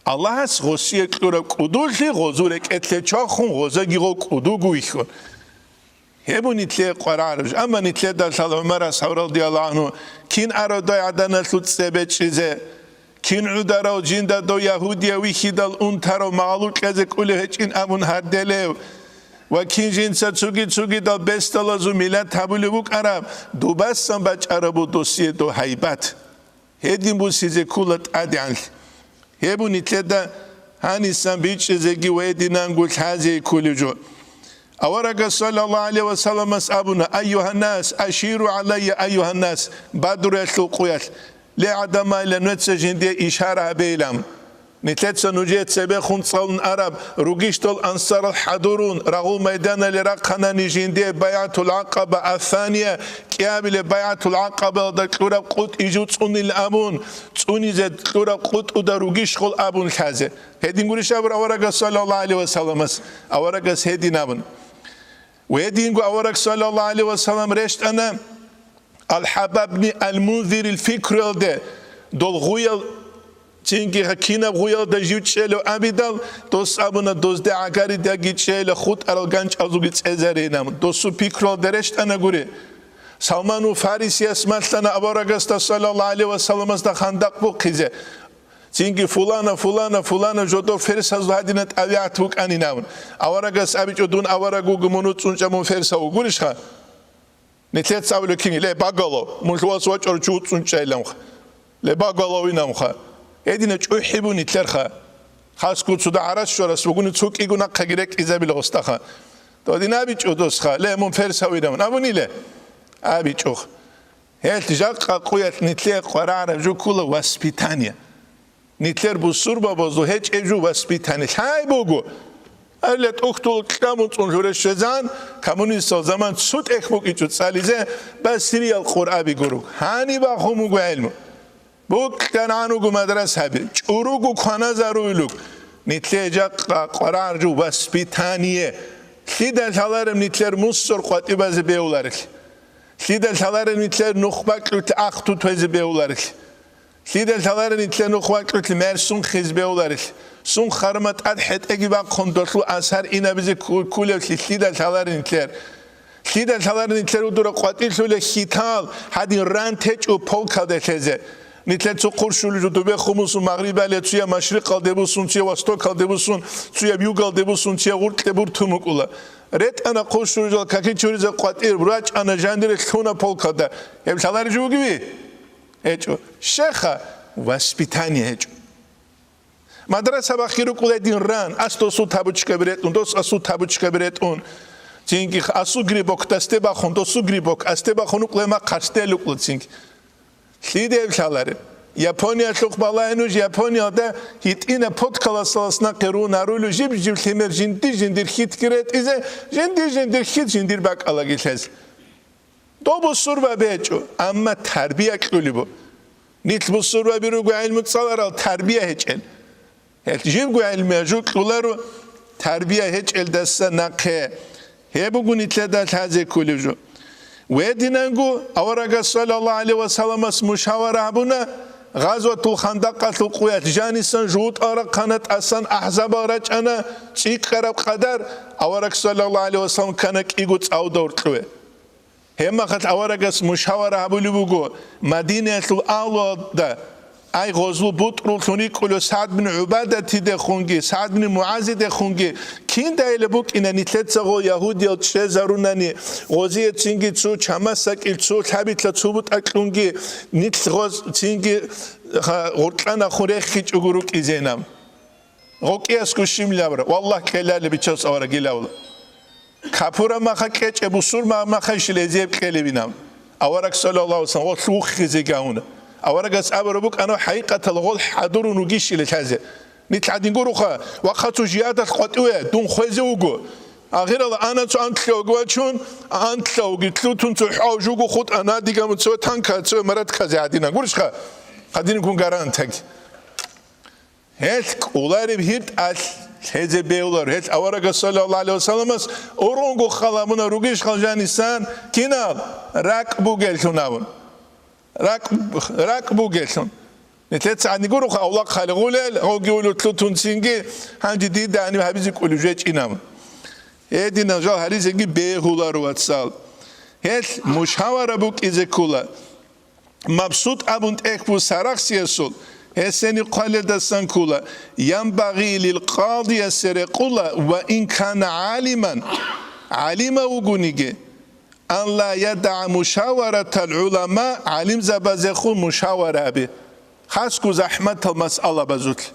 Аллагьас гъосие кьураб кӀудулъи гъозул рекӀелъе чвахун, гъозаги гъо кӀудугу вихьун. Гьеб нилъее къварагӀараб жо. Амма нилъеда лъала ГӀумар асхӀаб, радияллагьу гӀангьу, кин ародой гӀаданалъул цӀе бечӀизе, кин гӀударав жинда дов ягьудияв вихьидал унтарав магӀалукьазе кӀулев гьечӀин абун гьарделев ва кин жинца цуги-цугидал бесдалазул миллат гьабулев вукӀараб, дубасан бачӀарабу досие дов гьайбат. Гьедин бусизе ккола тӀадегӀанлъи. Гьеб нилъеда гьанисан бичӀчӀизеги ва гьединанго лъазе кколеб жо. Аварагас, саллаллагьу гӀалайгьи ва салламас, абуна: «Айюгьаннас, аширу гӀалайя, айюгьаннас», Бадруялъул къуялъ, ле гӀадамайла, нуеца жиндие ишара гьабейилан. Нилъеца нужее цебехун цӀалун араб, ругищдал ансарал хӀадурун, рагъул майданалде рахъанани жиндие БайгӀатул ГӀакъаба ас-сания, кӀиабилеб БайгӀатул ГӀакъабаялда кьураб къутӀи жуцӀунил абун, цӀунизе кьураб къутӀуда ругищ хъул абун лъазе. Гьедин гурищ абур аварагас, саллаллагьу гӀалайгьи ва салламас, аварагас гьедин абун. Гьединго авараг, саллаллагьу гӀалайгьи ва саллам, рещтӀана Ал-ХӀаббабни Ал-Мунзирил пикруялде, дол гъуял, цинги кинаб гъуялда жив чӀелев абидал, дос абуна, дозде гӀагаридаги чӀейила, хутӀарал ганчӀазулги цӀезарейилан. Досул пикруялда рещтӀана гури. Салману Фарисияс малъана аварагасда, саллаллагьу гӀалайгьи ва салламасда, хандакъ бухъизе. Цинги фулана, фулана, фулана жодор ферсазул гьадина тӀабигӀат букӀанин абун. Аварагас абичӀо, дун авараг вуго, мун уцӀцӀун чӀа, мун ферсав вугурищха? Нилъеца абулеб кин, ле, багало, мун лъугьас вачӀарав чи уцӀцӀун чӀайиланха. Ле, багалавинанха. Гьедина чӀухӀи бу нилъерха. Хасго цо дагьарас щварас вугони, цо кӀиго нахъаги рекӀизабила гъостаха. Додин абичӀо досха, ле, мун ферсавинавун абуниле? АбичӀох. Гьелъ жакъа къуялъ нилъее къварагӀараб жо ккола воспитание. Нилъер бусурбабазул гьечӀеб жо воспитание лъай буго. Гьале тӀухьдул кьамун цӀун лъуре щвезан, коммунистал заман цо тӀехь букӀичӀо цӀализе, басриял Къуръаби гуруг. Гьаниб бахун буго гӀелму. БукӀана гьануго мадрасаби, чӀуруго кваназарулуг. Нилъее жакъа къварагӀараб жо воспитание. Лъида лъалареб нилъер мусор къватӀибазе бегьуларелъ? Лъида лъалареб нилъер нухбакьулъ ахту твезе бегьуларелъ? Лъида лъалареб нилъер нухбакьулъ мерсун хиз бегьуларелъ? Сун харма тӀад хӀетӀеги бахъун долъул асар инабизе кку-, ккулевлъи лъида лъалареб нилъер? Лъида лъалареб нилъер удура къватӀилъулеб хьитал, гьадин ран течӀо полкалде лъезе? Нилъер цо хъуршулел жо дубе хумусун магърибале, цуя машрикъалде бусун, цуя востокалде бусун, цуя югалде бусун, цуя гъуркье буртун букӀула. РетӀана хъуршулел жал каки чуризе къватӀир, рачӀана жандире лъуна полкалда. Гьеб лъалареб жо бугеви? ГьечӀо. Щеха, воспитание гьечӀо. Мадраса бахъи рукӀула дин ран, ас досул табучкаби ретӀун, дос асул табучкаби ретӀун. Цинги асул грибок дасте бахун, досул грибок асте бахун рукӀула, ма хъарсте лукӀула цинги. Лъидеб лъалареб? Япониялъухъ балагье нуж, Япониялда гьитӀина подкаласалас нахъе рун гьарулев жиб-жиб лъимер жинди-жиндир хьитги ретӀизе, жинди-жиндир хьит жиндир бакӀалаги лъез. Доб бусурбаби гьечӀо, амма тарбия кьулеб бу. Нилъ бусурбаби руго гӀелму цӀаларал тарбия гьечӀел. Гьелъ жибго гӀелму жо кьуларо тарбия гьечӀелдаса нахъе. Гьеб буго нилъеда лъазе кколеб жо. Гьединанго аварагас, саллаллагьу гӀалайгьи ва салламас, мушавара гьабуна, Гъазватул Хандакъалъул къуялъ жанисан жугьутӀал рахъана, тӀасан ахӀзабал рачӀана, цӀикӀкӀараб къадар авараг, саллаллагьу гӀалайгьи ва саллам, ккана кӀиго цӀав доркьуе. Гьебмахалъ аварагас мушавара гьабулеб буго Мадинаялъул агьлуялда, ай, гъозул бутӀруллъун рикӀкӀулев СагӀд бин ГӀубадатидехунги, СагӀд бин МугӀазидехунги, киндайила букӀина нилъеца гъо ягьудиял чӀезарунани, гъозие цинги цо чамасакӀил, цо лъабилъа, цо бутӀа кьунги, нилъ гъоз цинги ха-, гъоркьанахун рехичӀого рукӀизейилан. ГъокӀиасго щиб лъабра, валлагь, кьелалеб бичас аварагилавла. Капураб маха кьечӀеб бусурман махайищила гьезие кьелебинаб? Авараг, саллаллагьу гӀалайгьи вассалам, гъолъ вуххизе гьавуна. Аварагас абураб букӀана, хӀакъикъаталда гъол хӀадурун вугищила лъазе. Нилъ гӀадин гуроха, вахъа цо жиадалъ къватӀиве, дун хвезе вуго. Ахирала ана цо анлъавги вачун, анлъавги лъутун цо хӀав жуго хутӀана, дигамун цо танка, цо маратказе гьадинан. Гурищха? Гьадинккун гарантаги. Гьелъ кӀолареб гьитӀалъ лъезе бегьулар. Гьелъ аварагас, саллаллагьу гӀалайгьи вассаламас, урунго хал гьабуна, ругищ хал жанисан, кинал? РакӀ бугеллъун абун. РакӀ, ракӀ бугеллъун. Нилъеца гьанигуруха авлахъ хъалигъулел, гъоги улутлъутун цинги, гьанже дида гьаниб гьабизе кӀулев жечӀин абун. Гьединал жал гьаризеги бегьуларо, вацал. Гьелъ мушавара букӀизе ккола. Мабсут абун тӀехь буго сарахсиясул, гьесени хъвалелдасан ккола, янбагъи лил къадиясе рекъула ва ин кана гӀалиман, гӀалимав вугониги, ан ла ядагӀа мушаваратал гӀулама, гӀалимзабазехун мушавара гьабе, хасго захӀматал масъалабазулъ.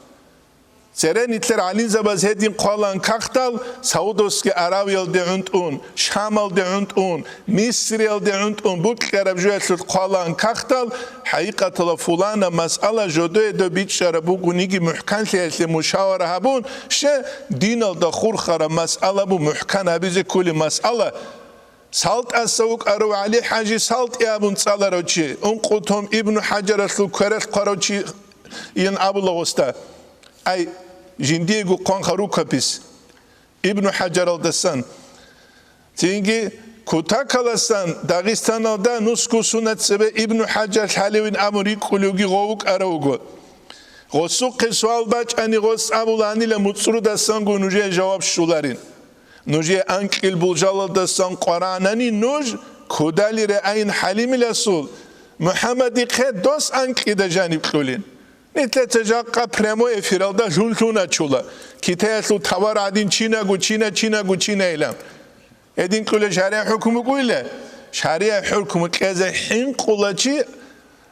Цере нилъер гӀалимзабаз гьедин хъвалаан кагътал, Саудовский Аравиялде гӀунтӀун, Шамалде гӀунтӀун, Мисриялде гӀунтӀун букӀараб жоялъулъ хъвалаан кагътал, хӀакъикъаталда фулана масъала жодое доб бичӀчӀараб бугониги мухӀканлъиялъе мушавара гьабун, ще, диналда хурхараб масъала бу мухӀкан гьабизе кколеб масъала, СалтӀаса вукӀарав ГӀали-хӀажи СалтӀи абун цӀаларав чи, ункъотун Ибну ХӀажаралъул квералъ хъварав чи ин абула гъосда. Ай, жиндиего хъван ха рукопись Ибну ХӀажаралдасан. Цинги кутакаласан Дагъистаналда нусго сунат цебе Ибну ХӀажар лъалевин абун рикӀкӀулевги гъов вукӀарав вуго. Гъосухъе суал бачӀани, гъос абуланила, муцӀрудасанго нужее жаваб щоларин. Нужее анкьил булжалалдасан къваранани нуж кудали реайин ХӀалимиласул, МухӀаммадихъе дос анкьида жаниб кьулин. Нилъеца жакъа прямой эфиралда лъун-лъун ачула, Китаялъул товар гӀадин чинаго, чина, чинаго, чинайилан. Гьедин кьула шаригӀ хӀукму кӀуйла, шаригӀ хӀукму кьезе хӀинкъула чи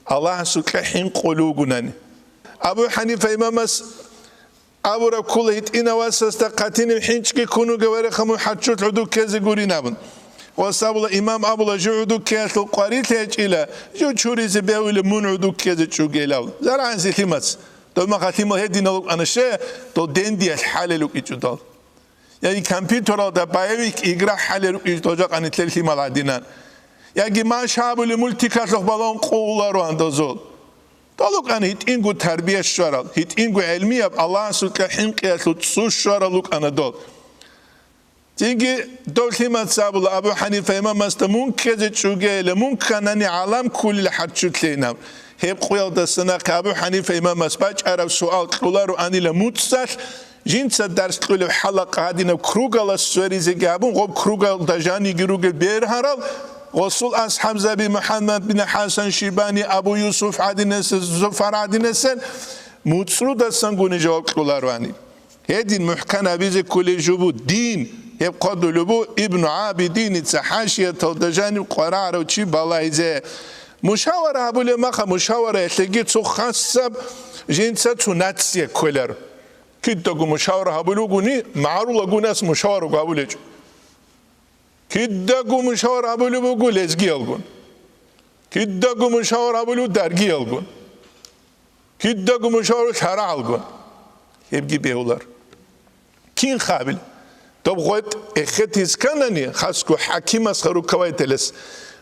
Аллагьасукьа хӀинкъулев вугунани. Абу ХӀанифа имамас абураб ккола гьитӀинав васасда хъатиниб хӀинчӀги ккун вугев, вареха, мун хӀаччулъ гӀодов ккезе гурин абун. Гъос абула, имам абула, жо гӀодов ккеялъул къварилъи гьечӀила, жо чуризе бегьула мун гӀодов ккезе чӀугейилан. Зарагьанси лъимац. Дов маха лъимал гьединал рукӀана, ще, дол дендиялъ хӀалел рукӀичӀо дол. Яги компьютералда боевик игра хӀалел рукӀичӀо дол жакъа нилъер лъимал гӀадинан. Яги Маша абулеб мультикалъухъ балагьун къулароан дозул. Дол рукӀана гьитӀинго тарбия щварал, гьитӀинго гӀелмияб, Аллагьасукьа хӀинкъиялъул цӀу щварал рукӀана дол. Цинги дов лъимаца абула Абу ХӀанифа имамасда, мун ккезе чӀугейила, мун кканани гӀалам ккулила хӀарччулъейин аб. Гьеб къуялдаса нахъе Абу ХӀанифа имамас бачӀараб суал кьолароанила муцӀалъ, жинца дарс кьулеб хӀалакъа гьадинаб кругалас сверизеги гьабун, гъоб кругалда жаниги ругел бергьарал, гъосул асхӀабзаби МухӀаммад бин ХӀасан Шибани, Абу Юсуф гӀадинасел, Зуфар гӀадинасел, муцӀрудасангуни жаваб кьолароани. Гьедин мухӀкан гьабизе кколей жубу дин, гьеб хъвадулеб бу Ибну ГӀабидиница хӀашияталда жаниб къварагӀарав чи балагьизе. Мушавара гьабулеб маха, мушавараялъеги цо хасаб жинца цо нация кколар. Кидаго мушавара гьабулев вугони, магӀарулагунас мушавара гьабулечӀо. Кидаго мушавара гьабулеб буго лезгиялгун. Кидаго мушавара гьабулев даргиялгун. Кидаго мушавара лъарагӀалгун. Гьебги бегьулар. Кин хабил? Доб гъветӀ эхетизе кканани, хасго хӀакимас, хару кавайталас,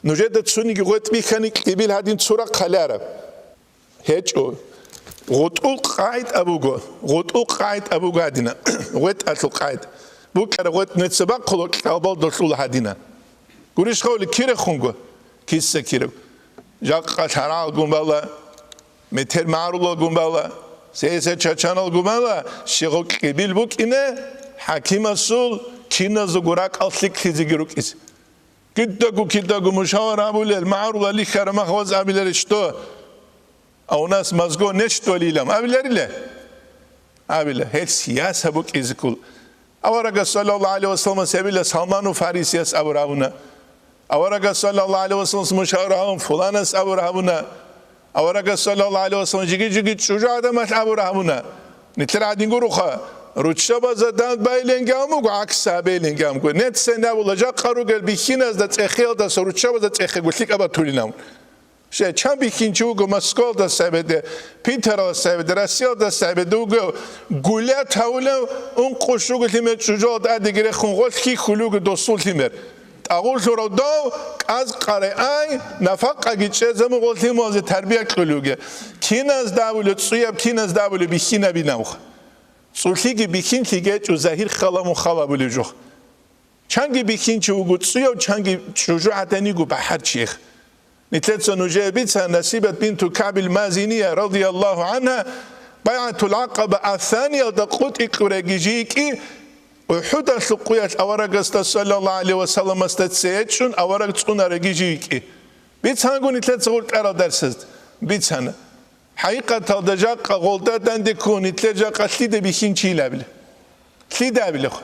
нужеда цониги гъветӀ бихьани, кьибил гьадин цура хъалараб. ГьечӀо. ГъутӀул къагӀида буго. ГъутӀул къагӀида буго гьадина. ГъветӀалъул къагӀида. БукӀара гъветӀ нуца бахъула, кьалбал долъула гьадина. Гурищ хавли кирехунго? Киса кирев? Жакъа лъарагӀалгун бала, метер магӀарулагун бала, сесер чачаналгун бала, щегъу кьибил букӀине, хӀакимасул киназего ракӀал лъикӀлъизеги рукӀизе. Кидаго, кидаго мушавара гьабулел, магӀарулал лихьара махваз абиларищ до? А у нас мозгов нечто лилам. Абиларила? Абила. Гьел сияса букӀизеккул. Аварагас, саллаллагьу гӀалайгьи вассаламас, абила Салману Фарисияс абур гьавуна. Аварагас, саллаллагьу гӀалайгьи вассаламас, мушавара гьавун фуланас абур гьавуна. Аварагас, саллаллагьу гӀалайгьи вассалам, жиги-жиги чӀужугӀадамалъ абур гьавуна. Нилъер гӀадин гуроха, Руччабазда дандбайилан гьамуго, гӀакс гьабейилан гьамуго. Неццайин абула, жакъа ругел бихьиназда цӀехиялдаса руччабазда цӀехего лъикӀаб батулин абун. Щай, чан бихьинчи вуго Москвалдаса гьабиде, Питералдаса гьабиде, Россиялдаса гьабиде вуго, гулят гьавулев ункъо щуго лъимер чӀужуялда тӀадеги рехун гъолъ хьихьулев вуго досул лъимер. ТӀагъурлъурав дов, кӀаз къарай ай, нафакъаги чӀезабун гъолъ лъималазе тарбия кьулев вуге. Киназда абулев цӀуяб, киназда абулев бихьинабин абуха. ЦӀулъиги бихьинлъиги гьечӀо, загьир хала мун хал абулев жо. Чанги бихьинчи вуго цӀуяв, чанги чӀужугӀадан йиго бахӀарчи. Нилъеца нужее бицана Насибат бинту КагӀбил Мазиния, радияллагьу гӀангьа, БайгӀатул ГӀакъаба ассаниялда къотӀи кьураги жийикӀи, УхӀудалъул къуялъ аварагасда, саллаллагьу гӀалайгьи вассаламасда цеячӀун авараг цӀунараги жийикӀи. Бицанго нилъеца гъуркьарал дарсазда. Бицана. ХӀакъикъаталда жакъа гъолда данде ккун, нилъер жакъа лъида бихьинчи илабила? Лъида абилахъ?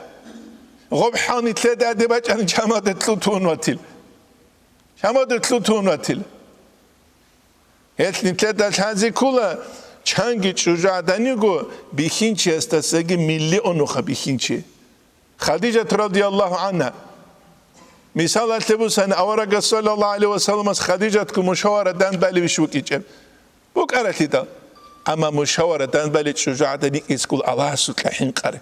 Гъоб хӀал нилъеда тӀаде бачӀани, чамаде лъутун ватил. Чамаде лъутун ватил. Гьелъ нилъеда лъазе ккола, чанги чӀужугӀадан йиго бихьинчиясдасаги миллионуха бихьинчи. Хадижат радияллагьу гӀангьа. Мисалалъе бусани, аварагас, саллаллагьу гӀалайгьи вассаламас, Хадижатго мушавара данбалевищ вукӀичӀеб? БукӀаралъидал. Амма мушавара данбали чӀужугӀадан йикӀискул Аллагьасукьа хӀинкъаре.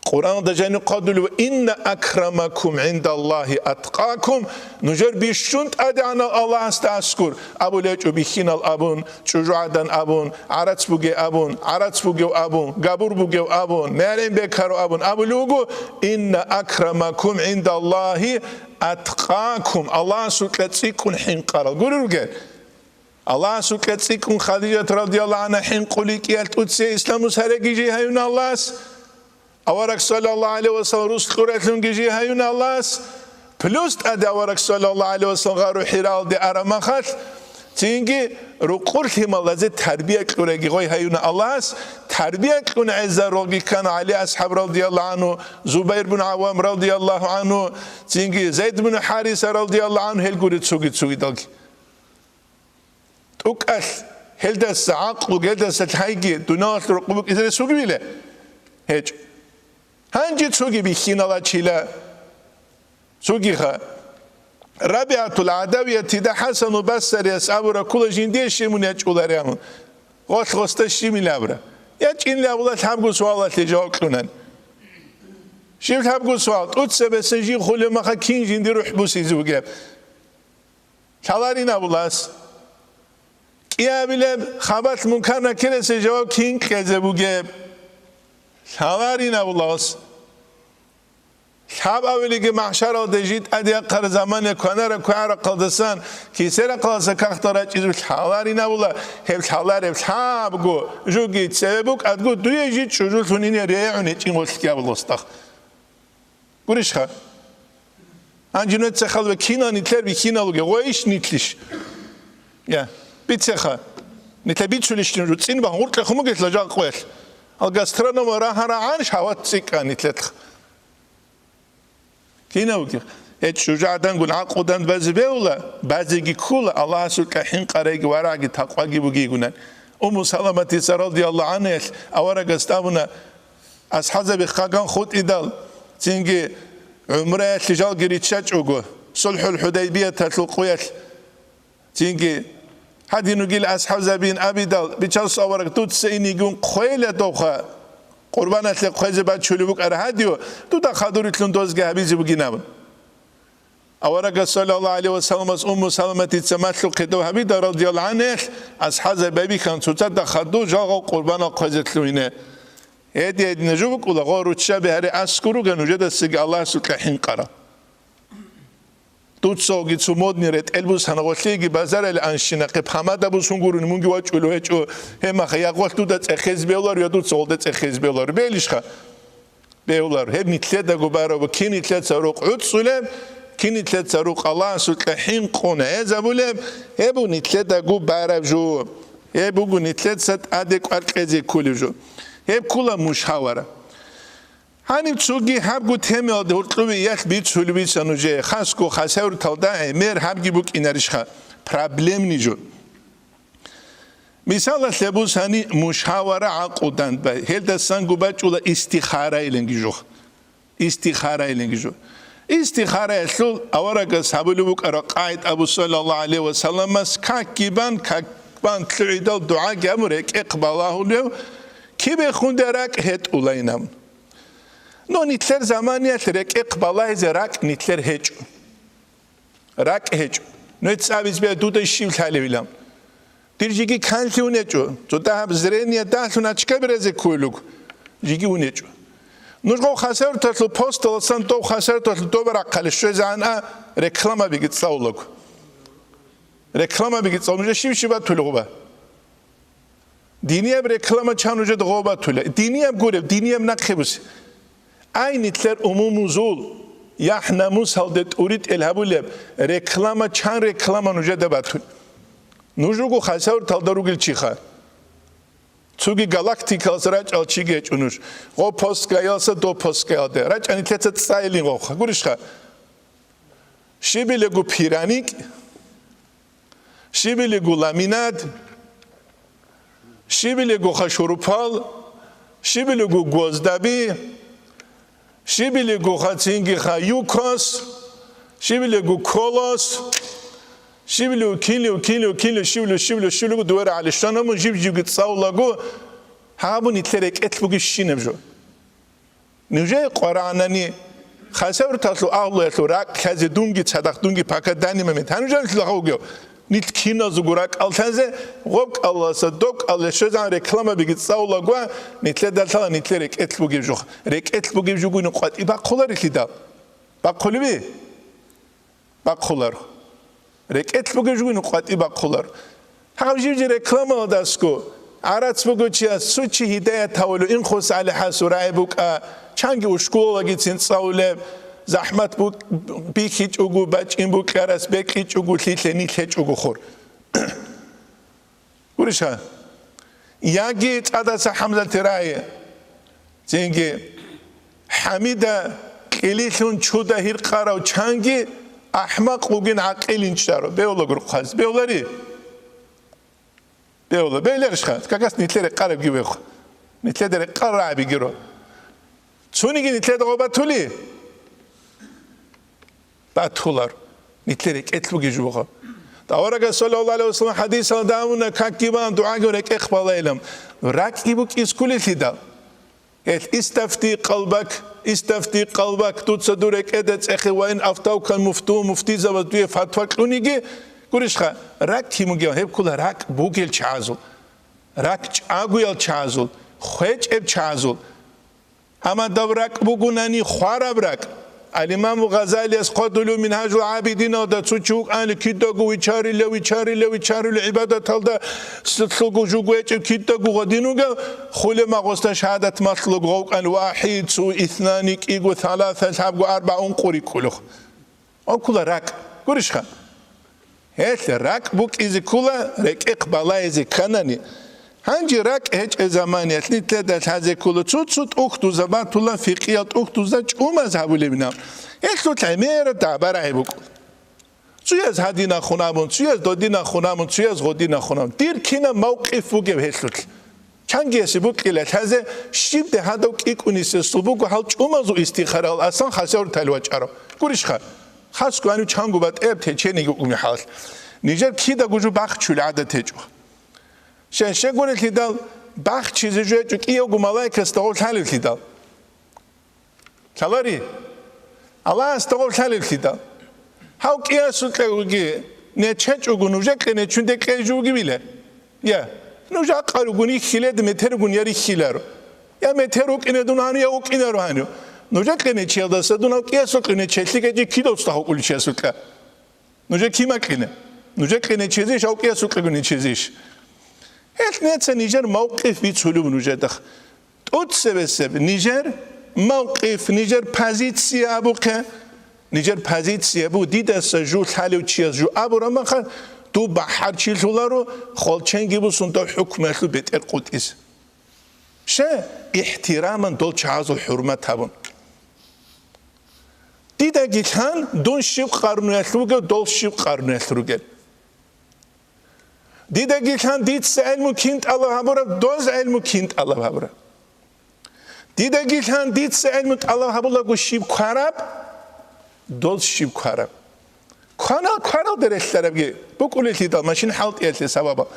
Къуръаналда жаниб хъвадулев: «Инна акрамакум гӀиндаллагьи аткъакум», нужер бищун тӀадегӀанав Аллагьасда аскур, абулечӀо бихьинал абун, чӀужугӀадан абун, гӀарац бугев абун, гӀарац бугев абун, габур бугев абун, мярин бекарав абун абулев вуго: «Инна акрамакум гӀиндаллагьи аткъакум», Аллагьасукьа цӀикӀкӀун хӀинкъарал. Гури ругел. Аллагьасукьа цӀикӀкӀун Хадижат радияллагьу гӀангьа хӀинкъулей кӀиялъ тӀуцей исламус гьареги жий гьаюна Аллагьас. Авараг саллаллагьу гӀалайгьи вассалам рус кьуралъунги жий гьаюна Аллагьас. Плюс тӀаде авараг саллаллагьу гӀалайгьи вассалам гъару ХӀиралде арамахалъ, цинги рукъур лъималазе тарбия кьураги гъой гьаюна Аллагьас. Тарбия кьун гӀезарулги ккана ГӀали асхӀаб радияллагьу гӀангьу, Зубайр бун ГӀаввам радияллагьу гӀангьу, цинги Зайд бун ХӀариса радияллагьу гӀангьу, гьел гури цуги-цугидалги. ТӀукӀалъ гьелдаса гӀакълу, гьелдаса лъайги дуниялалъул рукъу букӀизе рес вугевила? ГьечӀ. Гьанже цоги бихьиналачила. Цогиха. РабигӀатул ГӀадавиятида ХӀасанул Басарияс абура ккола жиндие щиб мун ячӀуларин абун. Гъолъ гъосда щиб мун абура. ЯчӀинилан абула лъабго суалалъе жаваб кьунан. Щиб лъабго суал? ТӀуцебесеб жив хулеб маха кин жиндир рухӀ бусизе бугеб? Лъаларин абулас. КӀиабилеб хабалъ Мункар-Накирасе жаваб кин кьезе бугеб? Лъаларин абулас. Лъабавилиги махӀшаралде жи тӀадяхъар замана кванара квегӀарахъалдасан кисерахъалдаса кагътал рачӀизу лъаларин абула, гьеб лъалареб лъабго, жуги цеве букӀадго дуе жи чӀужулъун ине регӀун гьечӀин гъолъги абуласдахъ. Гурищха? Гьанже нуца хал ва кинал нилъер бихьинал вугев, гъойищ нилъищ? Я, бицеха. Нилъер бицулищ нуж, цӀин багьун гъуркьа хумугелъ жакъуялъ. Ал гастронома рагьарагӀан шагьват цӀикӀкӀа нилъелъ. Кинав вугев? ГьечӀ, чӀужугӀадангун гӀакълудан базе бегьула, базеги ккула, Аллагьасукьа хӀинкъарайги варагӀги такъваги бугейгунан. Умму Саламатица радияллагьу гӀангьаялъ аварагас абуна, асхӀазаби хъаган хутӀидал, цинги гӀумраялъе жалги риччачӀого, СулхӀул ХӀудайбияталъул къуялъ, цинги гьадин вугил асхӀабзабин абидал, бичасул авараг, дуца инигун хъвейла довха, къурбаналъе хъвезе бачулеб букӀара гьадио, дуда хадурилъун дозги гьабизе бугин абун. Аварагас, саллаллагьу гӀалайгьи вассаламас, Умму Саламатица малъухъе дов гьабида, радияллагьу гӀангьаялъ, асхӀазаб байбихьан цоцазда хадув жалгъав къурбанал хъвезе лъугьине. Гьедин-гьедин жо букӀула, гъо руччаби гьаре аскӀор ругел нужедасаги Аллагьасукьа хӀинкъарал. Дуцаги цо модни ретӀел бусана гъолъиги базаралъ анщинахъе памада бусун гурони мунги вачӀулев гьечӀо, гьеб маха я гъолъ дуда цӀехез бевлар, я дуца гъолда цӀехез бевлар. Белищха? Бевлар. Гьеб нилъедаго бараб, кин нилъеца рукъ гӀуцӀулеб, кин нилъеца рукъ Аллагьасукьа хӀинкъун гӀезабулеб, гьеб нилъедаго бараб жо. Гьеб буго нилъеца тӀаде кӀвар кьезе кколеб жо. Гьеб ккула мушавара. Гьаниб цоги гьабго темаялде гьоркьове ялъ бицулеб бица нужее, хасго хасавюрталда гӀемер гьабги букӀинарищха проблемный жо. Мисалалъе бусани, мушавара гӀакъудан бай, гьелдасан губачӀула истихара илинги жух. Истихара илинги жух. Истихараялъул аварагас гьабулеб букӀараб къагӀида абу, саллаллагьу гӀалайгьи ва салламас, какги бан, как бан лъугӀидал дугӀаги абун, рекӀехъ балагьулев, кибехунде ракӀ гьетӀулайнаб. Но нилъер заманиялъ рекӀехъ балагьизе ракӀ нилъер гьечӀо. РакӀ гьечӀо. Нуж цӀабиз бегӀ дуда щив лъалевилан. Дир жеги канлъи унечӀо. Цо дагьаб зрение дагьлъун очкаби разе ккойлуг. Жеги унечӀо. Нуж гъов хасарталъул посталасан дов хасарталъул доба рахъале щвезегӀан а рекламабиги цӀалулаго. Рекламабиги цӀал-, нуж щив-щив батулев гъоба? Динияб реклама чан нужеда гъоба батула? Динияб гуреб, динияб нахъе бусе. Ай, нилъер умумузул, яхӀ-намусалде тӀуритӀел гьабулеб реклама, чан реклама нужеда батун? Нуж руго хасаврталда ругел чиха. Цуги галактикалас рачӀал чиги гьечӀо нуж. Гъо поскаялса до поскаялде. РачӀа нилъеца цӀайилин гъовха. Гурищха? Щибилего пираник, щибилего ламинат, щибилего хашурупал, щибилего гвоздаби, щибилего хацинги ха юкос, щибилего колос, щибилего кинлев, кинлев, кинлев, щибилев, щибилев, щибилего дуэра гӀалищанамун жиб-жибги цӀалулаго, гьабун итлъе рекӀелъ бугищинаб жо. Нужее къварагӀанани, хасаврталъул агьлуялъул ракӀ лъазе дунги цадахъ, дунги пакаданин момент. Гьанужан лъугьа вугев, нилъ киназего ракӀал лъазе, гъоб кӀалаласа доб кӀалале щвезегӀан рекламабиги цӀалулаго, нилъеда лъала нилъе рекӀелъ бугеб жух. РекӀелъ бугеб жугуни къватӀи бахъуларилъидал. Бахъулеби? Бахъуларо. РекӀелъ бугеб жугуни къватӀи бахъуларо. Гьав жив-жив рекламаладасго, гӀарац буго чияс, цо чи гьидаят гьавулев, Инхус ГӀалихӀасул рагӀи букӀа, чанги ушкулалгицин цӀалулеб, захӀмат бу-, бихьичӀого, бачӀин букьарас бекьичӀого, лъилъе нилъ гьечӀого хур. Гурищ гьа? Яги ТӀадаса ХӀамзатирай, цинги ХӀамида кьилилъун чуда гьиркъарав чанги ахӀмакъ вугин гӀакъил инчӀаро. Бевла гурхъаз. Бевлари? Бевла. Бевларищха? Какас нилъеда рекъарабги вехъ. Нилъеда рекъарабигиро. Цониги нилъеда гъо батули? Батулар. Нилъер рекӀелъ бугеб жо буго. Аварагас, саллаллагьу гӀалайгьи ва саллам, хӀадисалда абуна, какги бан дугӀаги рекӀехъ балайилан. РакӀги букӀиз кколелъидал. Гьел истафти къалбак, истафти къалбак, дуца дур рекӀеда цӀехе ва ин афтавкал муфту, муфтизабаз дуе фатва кьуниги, гурищха, ракӀ кин бугеб, гьеб ккола ракӀ бугел чагӀазул, ракӀ чӀагоял чагӀазул, хвечӀеб чагӀазул. Амма даб ракӀ бугунани хвараб ракӀ. Ал-Имаму Гъазалияс хъвадулев Мингьажул ГӀабидиналда, цо чи вукӀанли кидаго вичарила, вичарила, вичарила гӀибадаталда, с-, лъугу жугу гьечӀеб кидаго гъодин вугев, хуле магъосда шагьадат малъулев гъов вукӀанли, вахӀид, цо, иснани, кӀиго, саласа, лъабго, арбагӀун къури кколев. Гьеб ккола ракӀ. Гурищха? Гьелъ ракӀ букӀизе ккола, рекӀехъ балайзе кканани. Гьанже ракӀ гьечӀеб заманиялъ нилъеда лъазе ккола цо-цо тӀухьдуза батула, фикъиял тӀухьдуза чӀумаз гьабулеб ина. Гьелъул гӀемераб дагӀба-рагӀи букӀула. Цояз гьадинахун абун, цояз додинахун абун, цояз гъодинахун абун. Дир кинаб мавкъиф бугеб гьелъулъ? Чангиясе букӀила лъазе, щибде гьадав кӀикӀунисесул буго гьал чӀумазул истихарал асан хасавртал вачӀарав. Гурищха, хасго гьанив чанго батӀияб течениги вукӀун мехалъ. Нижер кидаго жо бахчул гӀадат гьечӀо. Щай-щай гурелъидал, бахчизе жо гьечӀо кӀиявго малаикасда гъов лъалевлъидал. Лъалари? Аллагьасда гъов лъалевлъидал. Гьав кӀиясукьа вуги, нечечӀого, нужекье нечунде кьей жугивила. Я, нуж акъа ругун иххиледа метер ругун я риххиларо. Я метер вукӀине дун гьанив, я вукӀинаро гьанив. Нужекье нечиялдаса дун гьав кӀиясукьа нечелъи гечӀи кидалцӀа гьавкӀулев чиясукьа. Нужер кин бакьине? Нужер кьине чезиш, гьав кӀиясукьего нечезиш? Гьелъ неца нижер мавкъиф бицулеб нужедахъ. ТӀуцебесеб нижер мавкъиф, нижер позиция абухъе. Нижер позиция бу, дидаса жу лъалев чияс жу абураб махал, дуб бахӀарчилъуларо, хвалченги бусун дов хӀукмуялъул бетӀер къутӀизе. Ше, ихтираман дол чагӀазул хӀурмат гьабун. Дидаги лъан, дун щиб къарнуялъ вугев, дол щиб къарнуялъ ругел. Дидаги лъан дица гӀелму кин тӀалаб гьабураб, доз гӀелму кин тӀалаб гьабураб. Дидаги лъан дица гӀелму тӀалаб гьабулаго щиб квараб, доз щиб квараб. Кванал кваралда релълъарабги букӀулелъидал машин хӀалтӀиялъе сабабал.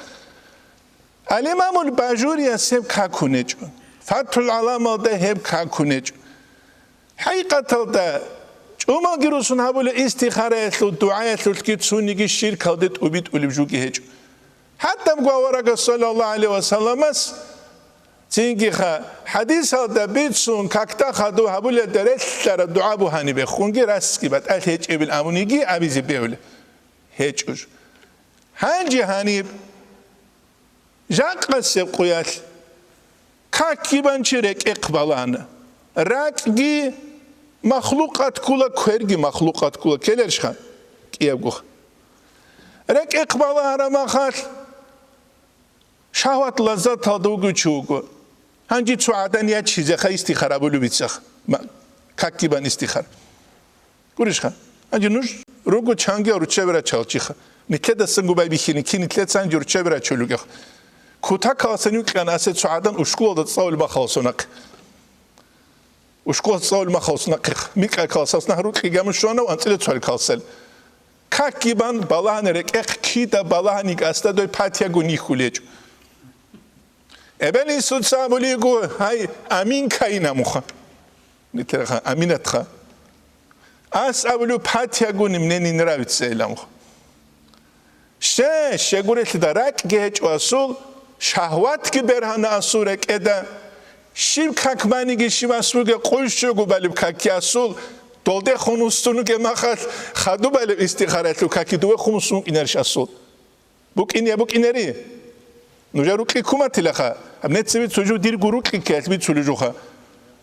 Ал-Имамул Бажурияс гьеб какунечӀо. Фатхул Гьаламалда гьеб какунечӀо. ХӀакъикъаталда, чӀумалги русун гьабулеб истихараялъул дугӀаялъулъги цониги ширкалде тӀубитӀулеб жуги гьечӀо. Гьадабго аварагас, саллаллагьу гӀалайгьи ва салламас, цинги ха-, хӀадисалда бицун, какда хадув гьабулелда релълъараб дугӀа бугьаниб бехунги расги батӀалъи гьечӀебил абуниги абизе бегьулеб гьечӀо. Гьанже гьаниб, жакъасеб къуялъ, какги бан чи рекӀехъ балагьана. РакӀги махлукъат ккула, кверги махлукъат ккула, ккеларищха? КӀиябго. РекӀехъ балагьараб махалъ, шагьват лаззаталда вугев чи вуго. Гьанже цо гӀадан ячизеха, истихара абулеб бицаха. Ма-, какги бан истихара. Гурищха? Гьанже нуж руго чанги руччаби рачал чиха. Нилъедасан губай бихьини, кин нилъеца гьанже руччаби рачул ругех. Кутакаласан юкьян асе цо гӀадан ушкулалда цӀалулеб махаласо нахъе. Ушкулалда цӀалулеб махаласо нахъех. Микьа каласалас нахъ рукьи гамун щвана ва анцӀила цоалъ каласал. Какги бан балагьани рекӀехъ кида балагьани гасда дой патиягун йихьулечӀо. Эбел инсуца абулиго, гьай, амин кайин амуха. Нилъераха, аминатха. Ас абулев, патиягуни мне не нравится, илан. Ще, щегурелъида ракӀги гьечӀо асул, шагьватги бергьана асул рекӀеда, щиб как маниги щиб ас бугеб къуйщугу балеб какги асул, долдехун уссунуге махалъ хадуб балеб истихаралъул какги дувехун уссун вукӀинарищ асул. БукӀин я букӀинери. Нужер рукьи куматилаха. Гьаб нецаби цо жо дирго рукьи ккеялъ бицулеб жоха.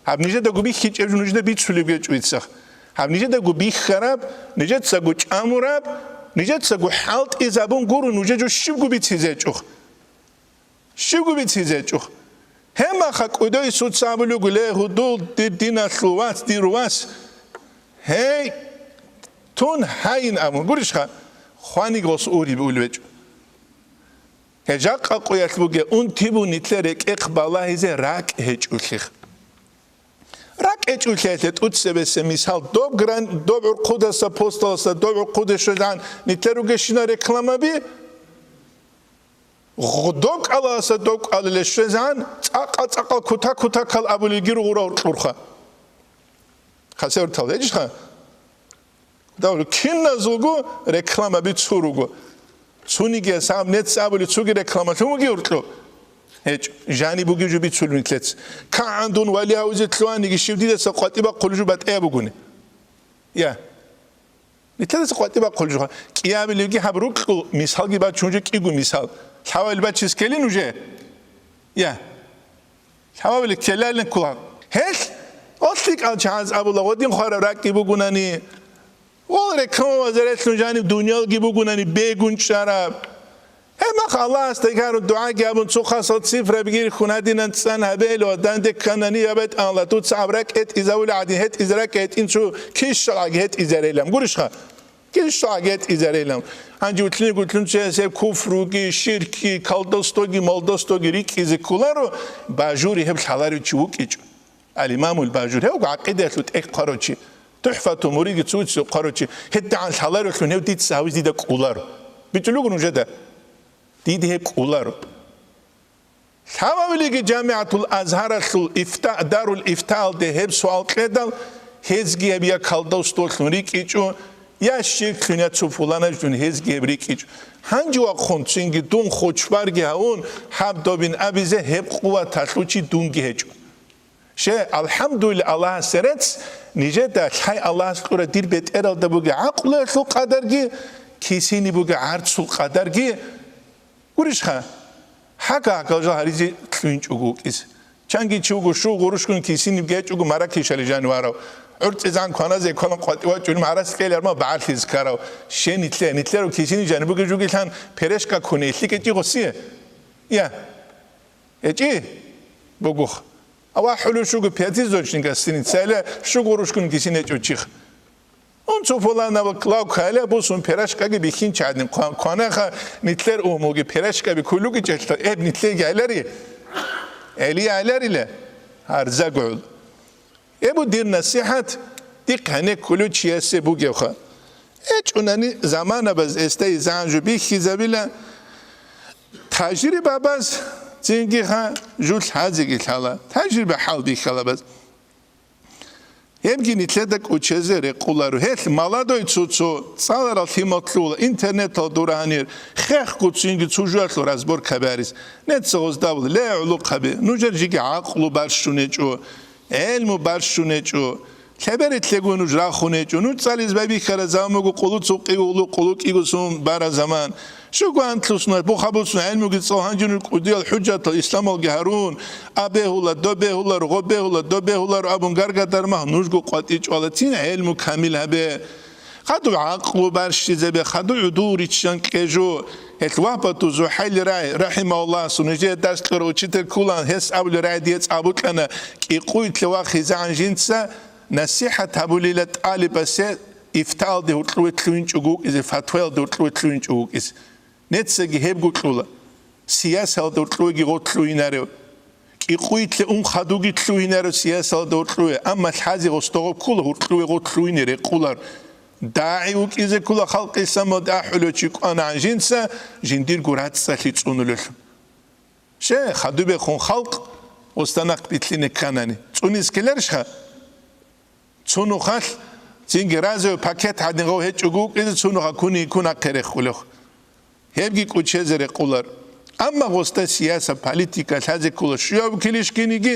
Гьаб нижедаго бихьичӀеб жо нужеда бицулеб гьечӀо бицах. Гьаб нижедаго бихьараб, нижецаго чӀамураб, нижецаго хӀалтӀизабун гуро нужер жо щибго бицизе гьечӀох. Щибго бицизе гьечӀох. Гьеб маха кӀудо Исуца абулев гуго, ле, гьудул, дир диналъул вас, дир вас. Гьей, тун гьайин абун гурищха, хванигъос уриб улбечӀо. Гьеб жакъа къуялъ бугеб, унти бун нилъер рекӀехъ балагьизе ракӀ гьечӀолъих. РакӀ гьечӀолъиялъе тӀуцебесеб мисал, доб гран-, доб гӀурхъудаса, посталаса, доб гӀурхъуде щвезегӀан нилъер ругещина рекламаби, гъ-, доб кӀалаласа доб кӀалале щвезегӀан, цӀакъа-цӀакъал кута-кутакал абулелги ругъура гьоркьурха. Хасевртал гьечӀха? Давлу, киназулго рекламаби цо руго. Цониги саб нецц абули цоги рекламалъун вуги уркьу? ГьечӀ, жани буги жо бицулев нилъец. КагӀан дун вали гьавизе лъугьаниги щив дидаса къватӀи бахъулев жо батӀияб бугуни? Я. Нилъедаса къватӀи бахъулев жо. КӀиабилевги гьаб рукьу мисалги бачун жо кӀиго мисал. Лъавал бачис ккелин уже? Я. Лъавабали ккелалин ккула. Гьелъ, гъолъикӀал чагӀаз абула, гъодин хвараб ракӀги бугунани, гъол рекламабазарелъун жаниб дунялги бугунани бегун чӀараб. Гьеб мах Аллагьасда гьарун дугӀаги абун, цо хасал цифраби гирхун гьадинан цӀан гьабе, ва данде кканани, я БетӀалла, дуца гьаб ракӀ гьетӀизавули гӀадин, гьетӀизе ракӀ гьетӀин цо кищалгӀаги гьетӀизарелан. Гурищха? Кин щвагӀа гьетӀизарилан. Гьанже утлъине-гутлъун чияс гьеб куфруги, ширкги, колдовствоги, молдовствоги рикӀкӀизе кколаро, бажури гьеб лъаларев чи вукӀичӀо. Ал-Имамул Бажури, гьев гӀакъидаялъул тӀехь хъварав чи, ТухӀфатул муридги цо-цо хъварав чи, гьедигӀан лъаларевлъун гьев дица гьавизе дида кӀоларо. БицӀулего нужеда. Дида гьеб кӀоларо. Лъабабилиги ЖамигӀатул Азгьаралъул ифта, Дарул Ифтаалде гьеб суал кьедал, гьезги гьеб я колдовстволъун рикӀкӀичӀо, я ширклъун, я цо пуланажлъун гьезги гьеб рикӀкӀичӀо. Гьанже вахъун цинги дун хочбарги гьавун, гьаб добин абизе гьеб къуваталъул чи дунги гьечӀо. Ще, алхӀамдулилла, Аллагьасе рецц, нижеда лъай Аллагьас кьура дир бетӀералда бугеб гӀакълуялъул къадарги, кисини бугеб гӀарцул къадарги, гурищха, гьагал-гьагал жал гьаризе лъугьинчӀого вукӀизе. Чанги чи вуго, щугъ гъурущгун кисиниб гьечӀого маракишали жаниварав. ГӀурцӀизан кваназе кванан къватӀивачӀунеб гьарас кьел ярмал багӀарлъизе ккарав. Ще нилъе, нилъерав кисини жаниб бугеб жугилъан перешка ккуне илъикӀ гьечӀи гъосие? Я. ГьечӀи? Бугух. Авахь хӀулу щуго пятизвёздочник гостиницаялъ щугъ гъурущгун кисин гьечӀо чих. Ун Цо пуланаб лав ккалеб бусун пирашкаги бихьинчи гӀадин, ква-, кванаха нитлъер умуги пирашкаби кулуги чӀелъа, эб нитлъеги гӀелари? ГӀели гӀеларила? ГьарзагугӀул. Эбу дир насихӀат, дихъ гьанеккулев чиясе бугевха. ЭчӀунани заманабаз эсда изан жо бихьизабила, тажрибабаз цинги ха жулъ гьазиги лъала, тажриба хӀал бихьалабаз. Гьебги нилъеда кӀучезе рекъоларо. Гьелъ молодой цо-цо цӀаларал лъимал лъугьула, интернетал дура гьанир, хехго цинги цо жуялъул разбор кабарис. Нецц гъоздавула, ле, гӀолохъаби, нужер жеги гӀакълу барщунечӀо, гӀелму барщунечӀо. Лъеберилъего нуж рахунечӀо. Нуж цӀализ байбихьара заман буго къулу цукъи улу, къулу кӀиго сун бара заман. Щуго антлъуснай, бухабуцун гӀелмуги цӀал гьанжинур кӀудиял хӀужатал исламалги гьарун, а бегьула, до бегьуларо, гъо бегьула, до бегьуларо абун гаргадар магь нужго къватӀичӀвалацин гӀелму камил гьабе. Хадув гӀакълу барщизабе, хадув гӀудул риччан кьежу. Гьелъ Вагьбату ЗухӀайли рай, рахӀимагьуллагь, сунижее дарс кьура учитель ккулан, гьес абули рай дие цӀабукьана, кӀикъуй лъевахъизегӀан жинца насихӀат гьабулила тӀалибасе, ифтаалде гьуркьуе лъугьинчӀого вукӀизе, фатваялде гьуркьуе лъугьинчӀого вукӀизе. Нецаги гьебго кьула, сиясалда гьуркьуеги гъо лъугьинарев. КӀикъуй лъе ун хадуги лъугьинарев сиясалда гьуркьуе, амма лъази гъостогъо ккула гьуркьуе гъо лъугьине рекъулар. ДагӀи вукӀизе ккула халкъ исламалде ахӀулев чи кӀванагӀан жинца жиндирго рацӀцӀалъи цӀунулелъул. Ще, хадубехун халкъ останахъ битлъине кканани, цӀунис ккеларищха? Цунухъалъ цинги разовый пакет гьадин гъов гьечӀого вукӀизе, цунуха куни-ккун ахъе рехулев. Гьебги кӀучезе рекъулар. Амма гъосда сияса, политика лъазе ккола щуяб килищ киниги,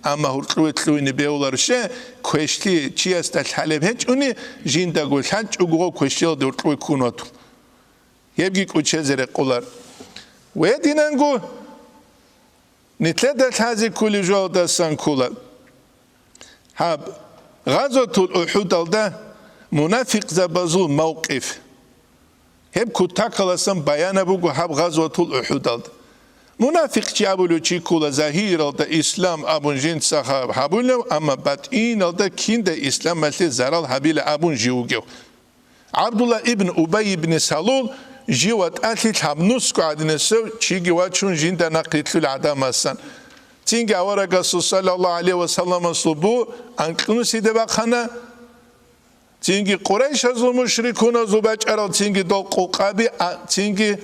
амма гьуркьуе лъугьине бегьулар ще, квешлъи чиясда лъалеб гьечӀуни, жиндаго лъачӀого гъов квешлъиялде гьуркьуе ккун ватул. Гьебги кӀучезе рекъулар. Ва гьединанго нилъеда лъазе ккулеб жоялдасан ккула. Гьаб, гъазватул УхӀудалда мунафикъзабазул мавкъиф. Гьеб кутакаласан баянаб буго гьаб гъазватул УхӀудалда. Мунафикъ чи абулев чи ккула загьиралда ислам абун жинца гьаб гьабулев, амма батӀиналда киндай исламалъе зарал гьабила абун жив вугев. ГӀабдулла ибн Убай ибн Салул жив ватӀалъи лъабнусго гӀадинасев чиги вачун жинда нахърилълъул гӀадамасан. Цинги аварагасул саллаллагьу гӀалайгьи ва салламасул бу анкьнусиде бахъана, цинги Къурайшазул мушрикуназул бачӀарал цинги дол къукъаби, а, цинги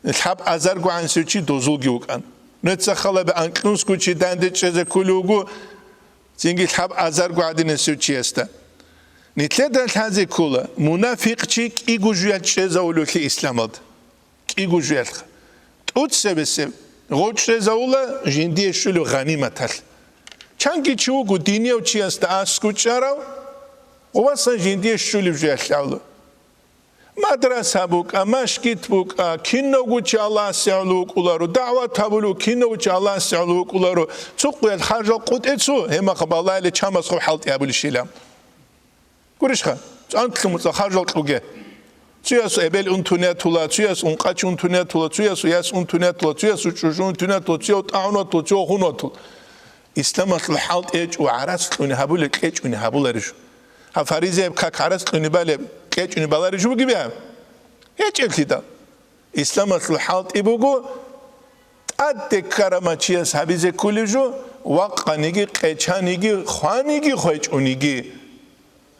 лъаб азарго гӀанасев чи дозулги вукӀан. Нуца халаби анкьнусго чи данде чӀезе ккулев вуго, цинги лъаб азарго гӀадинасев чиясда. Нилъеда лъазе ккола, мунафикъ чи кӀиго жуялъ чӀезавулевлъи исламалда. КӀиго жуялъха. ТӀуцебесеб гъов чӀезавула жиндие щулев гъаниматалъ. Чанги чи вуго динияв чиясда аскӀучӀарав, гъувасан жиндие щулев жуялъ гьавула. Мадраса букӀа, машгит букӀа, кинавго чи Аллагьасе гӀоло вукӀуларо, дагӀват гьабулев кинавго чи Аллагьасе гӀоло вукӀуларо, цо къуялъ харжал къутӀецо, гьемахъ балайли чамас хъуб хӀалтӀи гьабулищила. Гурищха, антлъун муцӀа харжал кьуге. Цуяс эбел унтунятула, цуяс ункъач унтунятула, цуяс яс унтунятула, цуяс чӀужу унтунятула, цуяв тӀагӀунатула, цуяв хунватула. Исламалъул хӀалтӀи гьечӀо гӀарац кьуни гьабулеб, кьечӀуни гьабуларищ? Гьаб фаризеяб как гӀарац кьуни балеб, кьечӀуни баларищ бугеб гьаб? ГьечӀеблъидал. Исламалъул хӀалтӀи буго, тӀаде ккараб мачияс гьабизе кколеб жо, вакъаниги, къечаниги, хваниги, хвечӀуниги.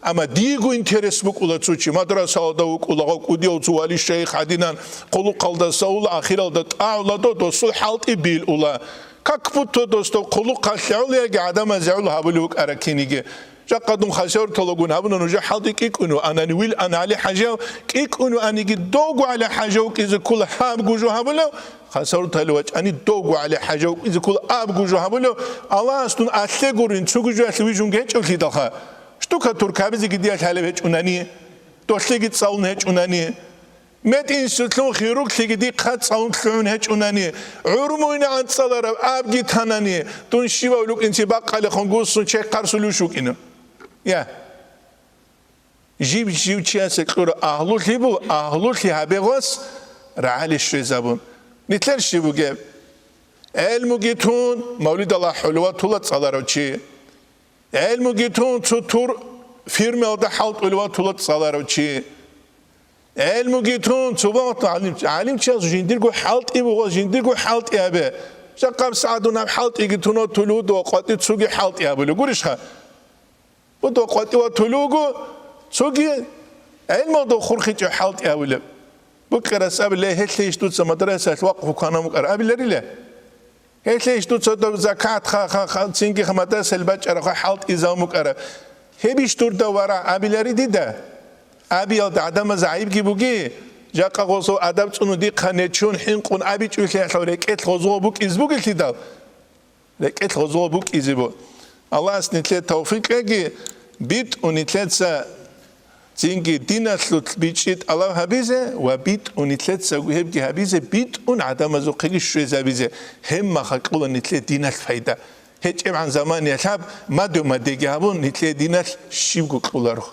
Амма диего интерес букӀула цо чи, мадрасалда вукӀула, гъав кӀудияв цо вали шайх гьадинан, хъулухъалда саула, ахиралда тӀагӀула, досул хӀалтӀи билула. Как будто досда хъулухъалъе гӀоло яги гӀадамазе гӀоло гьабулев вукӀара киниги. Жакъа дун хасавюрталагун гьабуна нужер хӀалтӀи кӀикӀкӀунев анани вил ан гьали хӀажав, кӀикӀкӀунев аниги довго гьали хӀажав вукӀизе ккола гьаб гужу гьабулев, хасавюртале вачӀани довго гьали хӀажав вукӀизе ккола аб гужу гьабулев, Аллагьас дун алъе гурин, цо гужуялъе вижун гьечӀевлъидалха, штукатурка гьабизеги диялъ гьалеб гьечӀунани, долъеги цӀалун гьечӀунани. МетӀинсулъун хирурглъиги дихъа цӀалун лъугӀун гьечӀунани, гӀурмуйна анцӀалараб абги танани, дун щивав лукӀинци бакъалихъун гуссун чехъарсулев вукӀина. Я. Жив-жив чиясе кьура агьлулъи бу, агьлулъи гьабегъас рагӀали щвезабун. Нилъер щиб бугеб? ГӀелмуги тун, мавлидалла хӀулватула цӀаларав чи. ГӀелмуги тун цо тур фирмаялда хӀалтӀулев ватула цӀаларав чи. ГӀелмуги тун, цо вакъ гӀалим-, гӀалимчияз жиндирго хӀалтӀи буго, жиндирго хӀалтӀи гьабе. Жакъаб сагӀат дун гьаб хӀалтӀиги тун ватулев вуго, къватӀи цоги хӀалтӀи гьабулев. Гурищха? Буго къватӀи ватулев вуго, цоги гӀелмалда хурхичӀев хӀалтӀи гьабулев. Букъарас абила, гьелъе иш дуца мадрасаялъ вакъфу кванан вукӀара абиларила. Гьелъе иш дуца доб закат ха-, ха-, ха-, цинги ха мадрасаялъ бачӀараб ха хӀалтӀизабун букӀараб. Гьеб иш дурда вара абилари дида. Абиялда гӀадамаз гӀайибги буги, жакъа гъозо адаб цӀуну дихъа нечун хӀинкъун абичӀулъиялъул рекӀелъ гъозо букӀиз бугелъидал. РекӀелъ гъозо букӀизе бу. Аллагьас нилъе тавфикъ кьеги, битӀун нилъеца цинги диналъул бичӀчӀи тӀалаб гьабизе ва битӀун нилъеца гьебги гьабизе, битӀун гӀадамазухъеги щвезабизе, гьеб махалъ кьула нилъе диналъ пайда. ГьечӀебгӀан заманиялъ гьаб, мадув-мадеги гьабун, нилъе диналъ щибго кьуларо.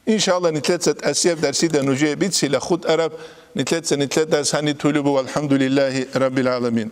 Иншалла, нилъеца тӀасияб дарсида нужее бицила хутӀараб, нилъеца нилъер дарс гьаниб тулеб буго, валхӀамдулиллагьи раббил гӀаламин.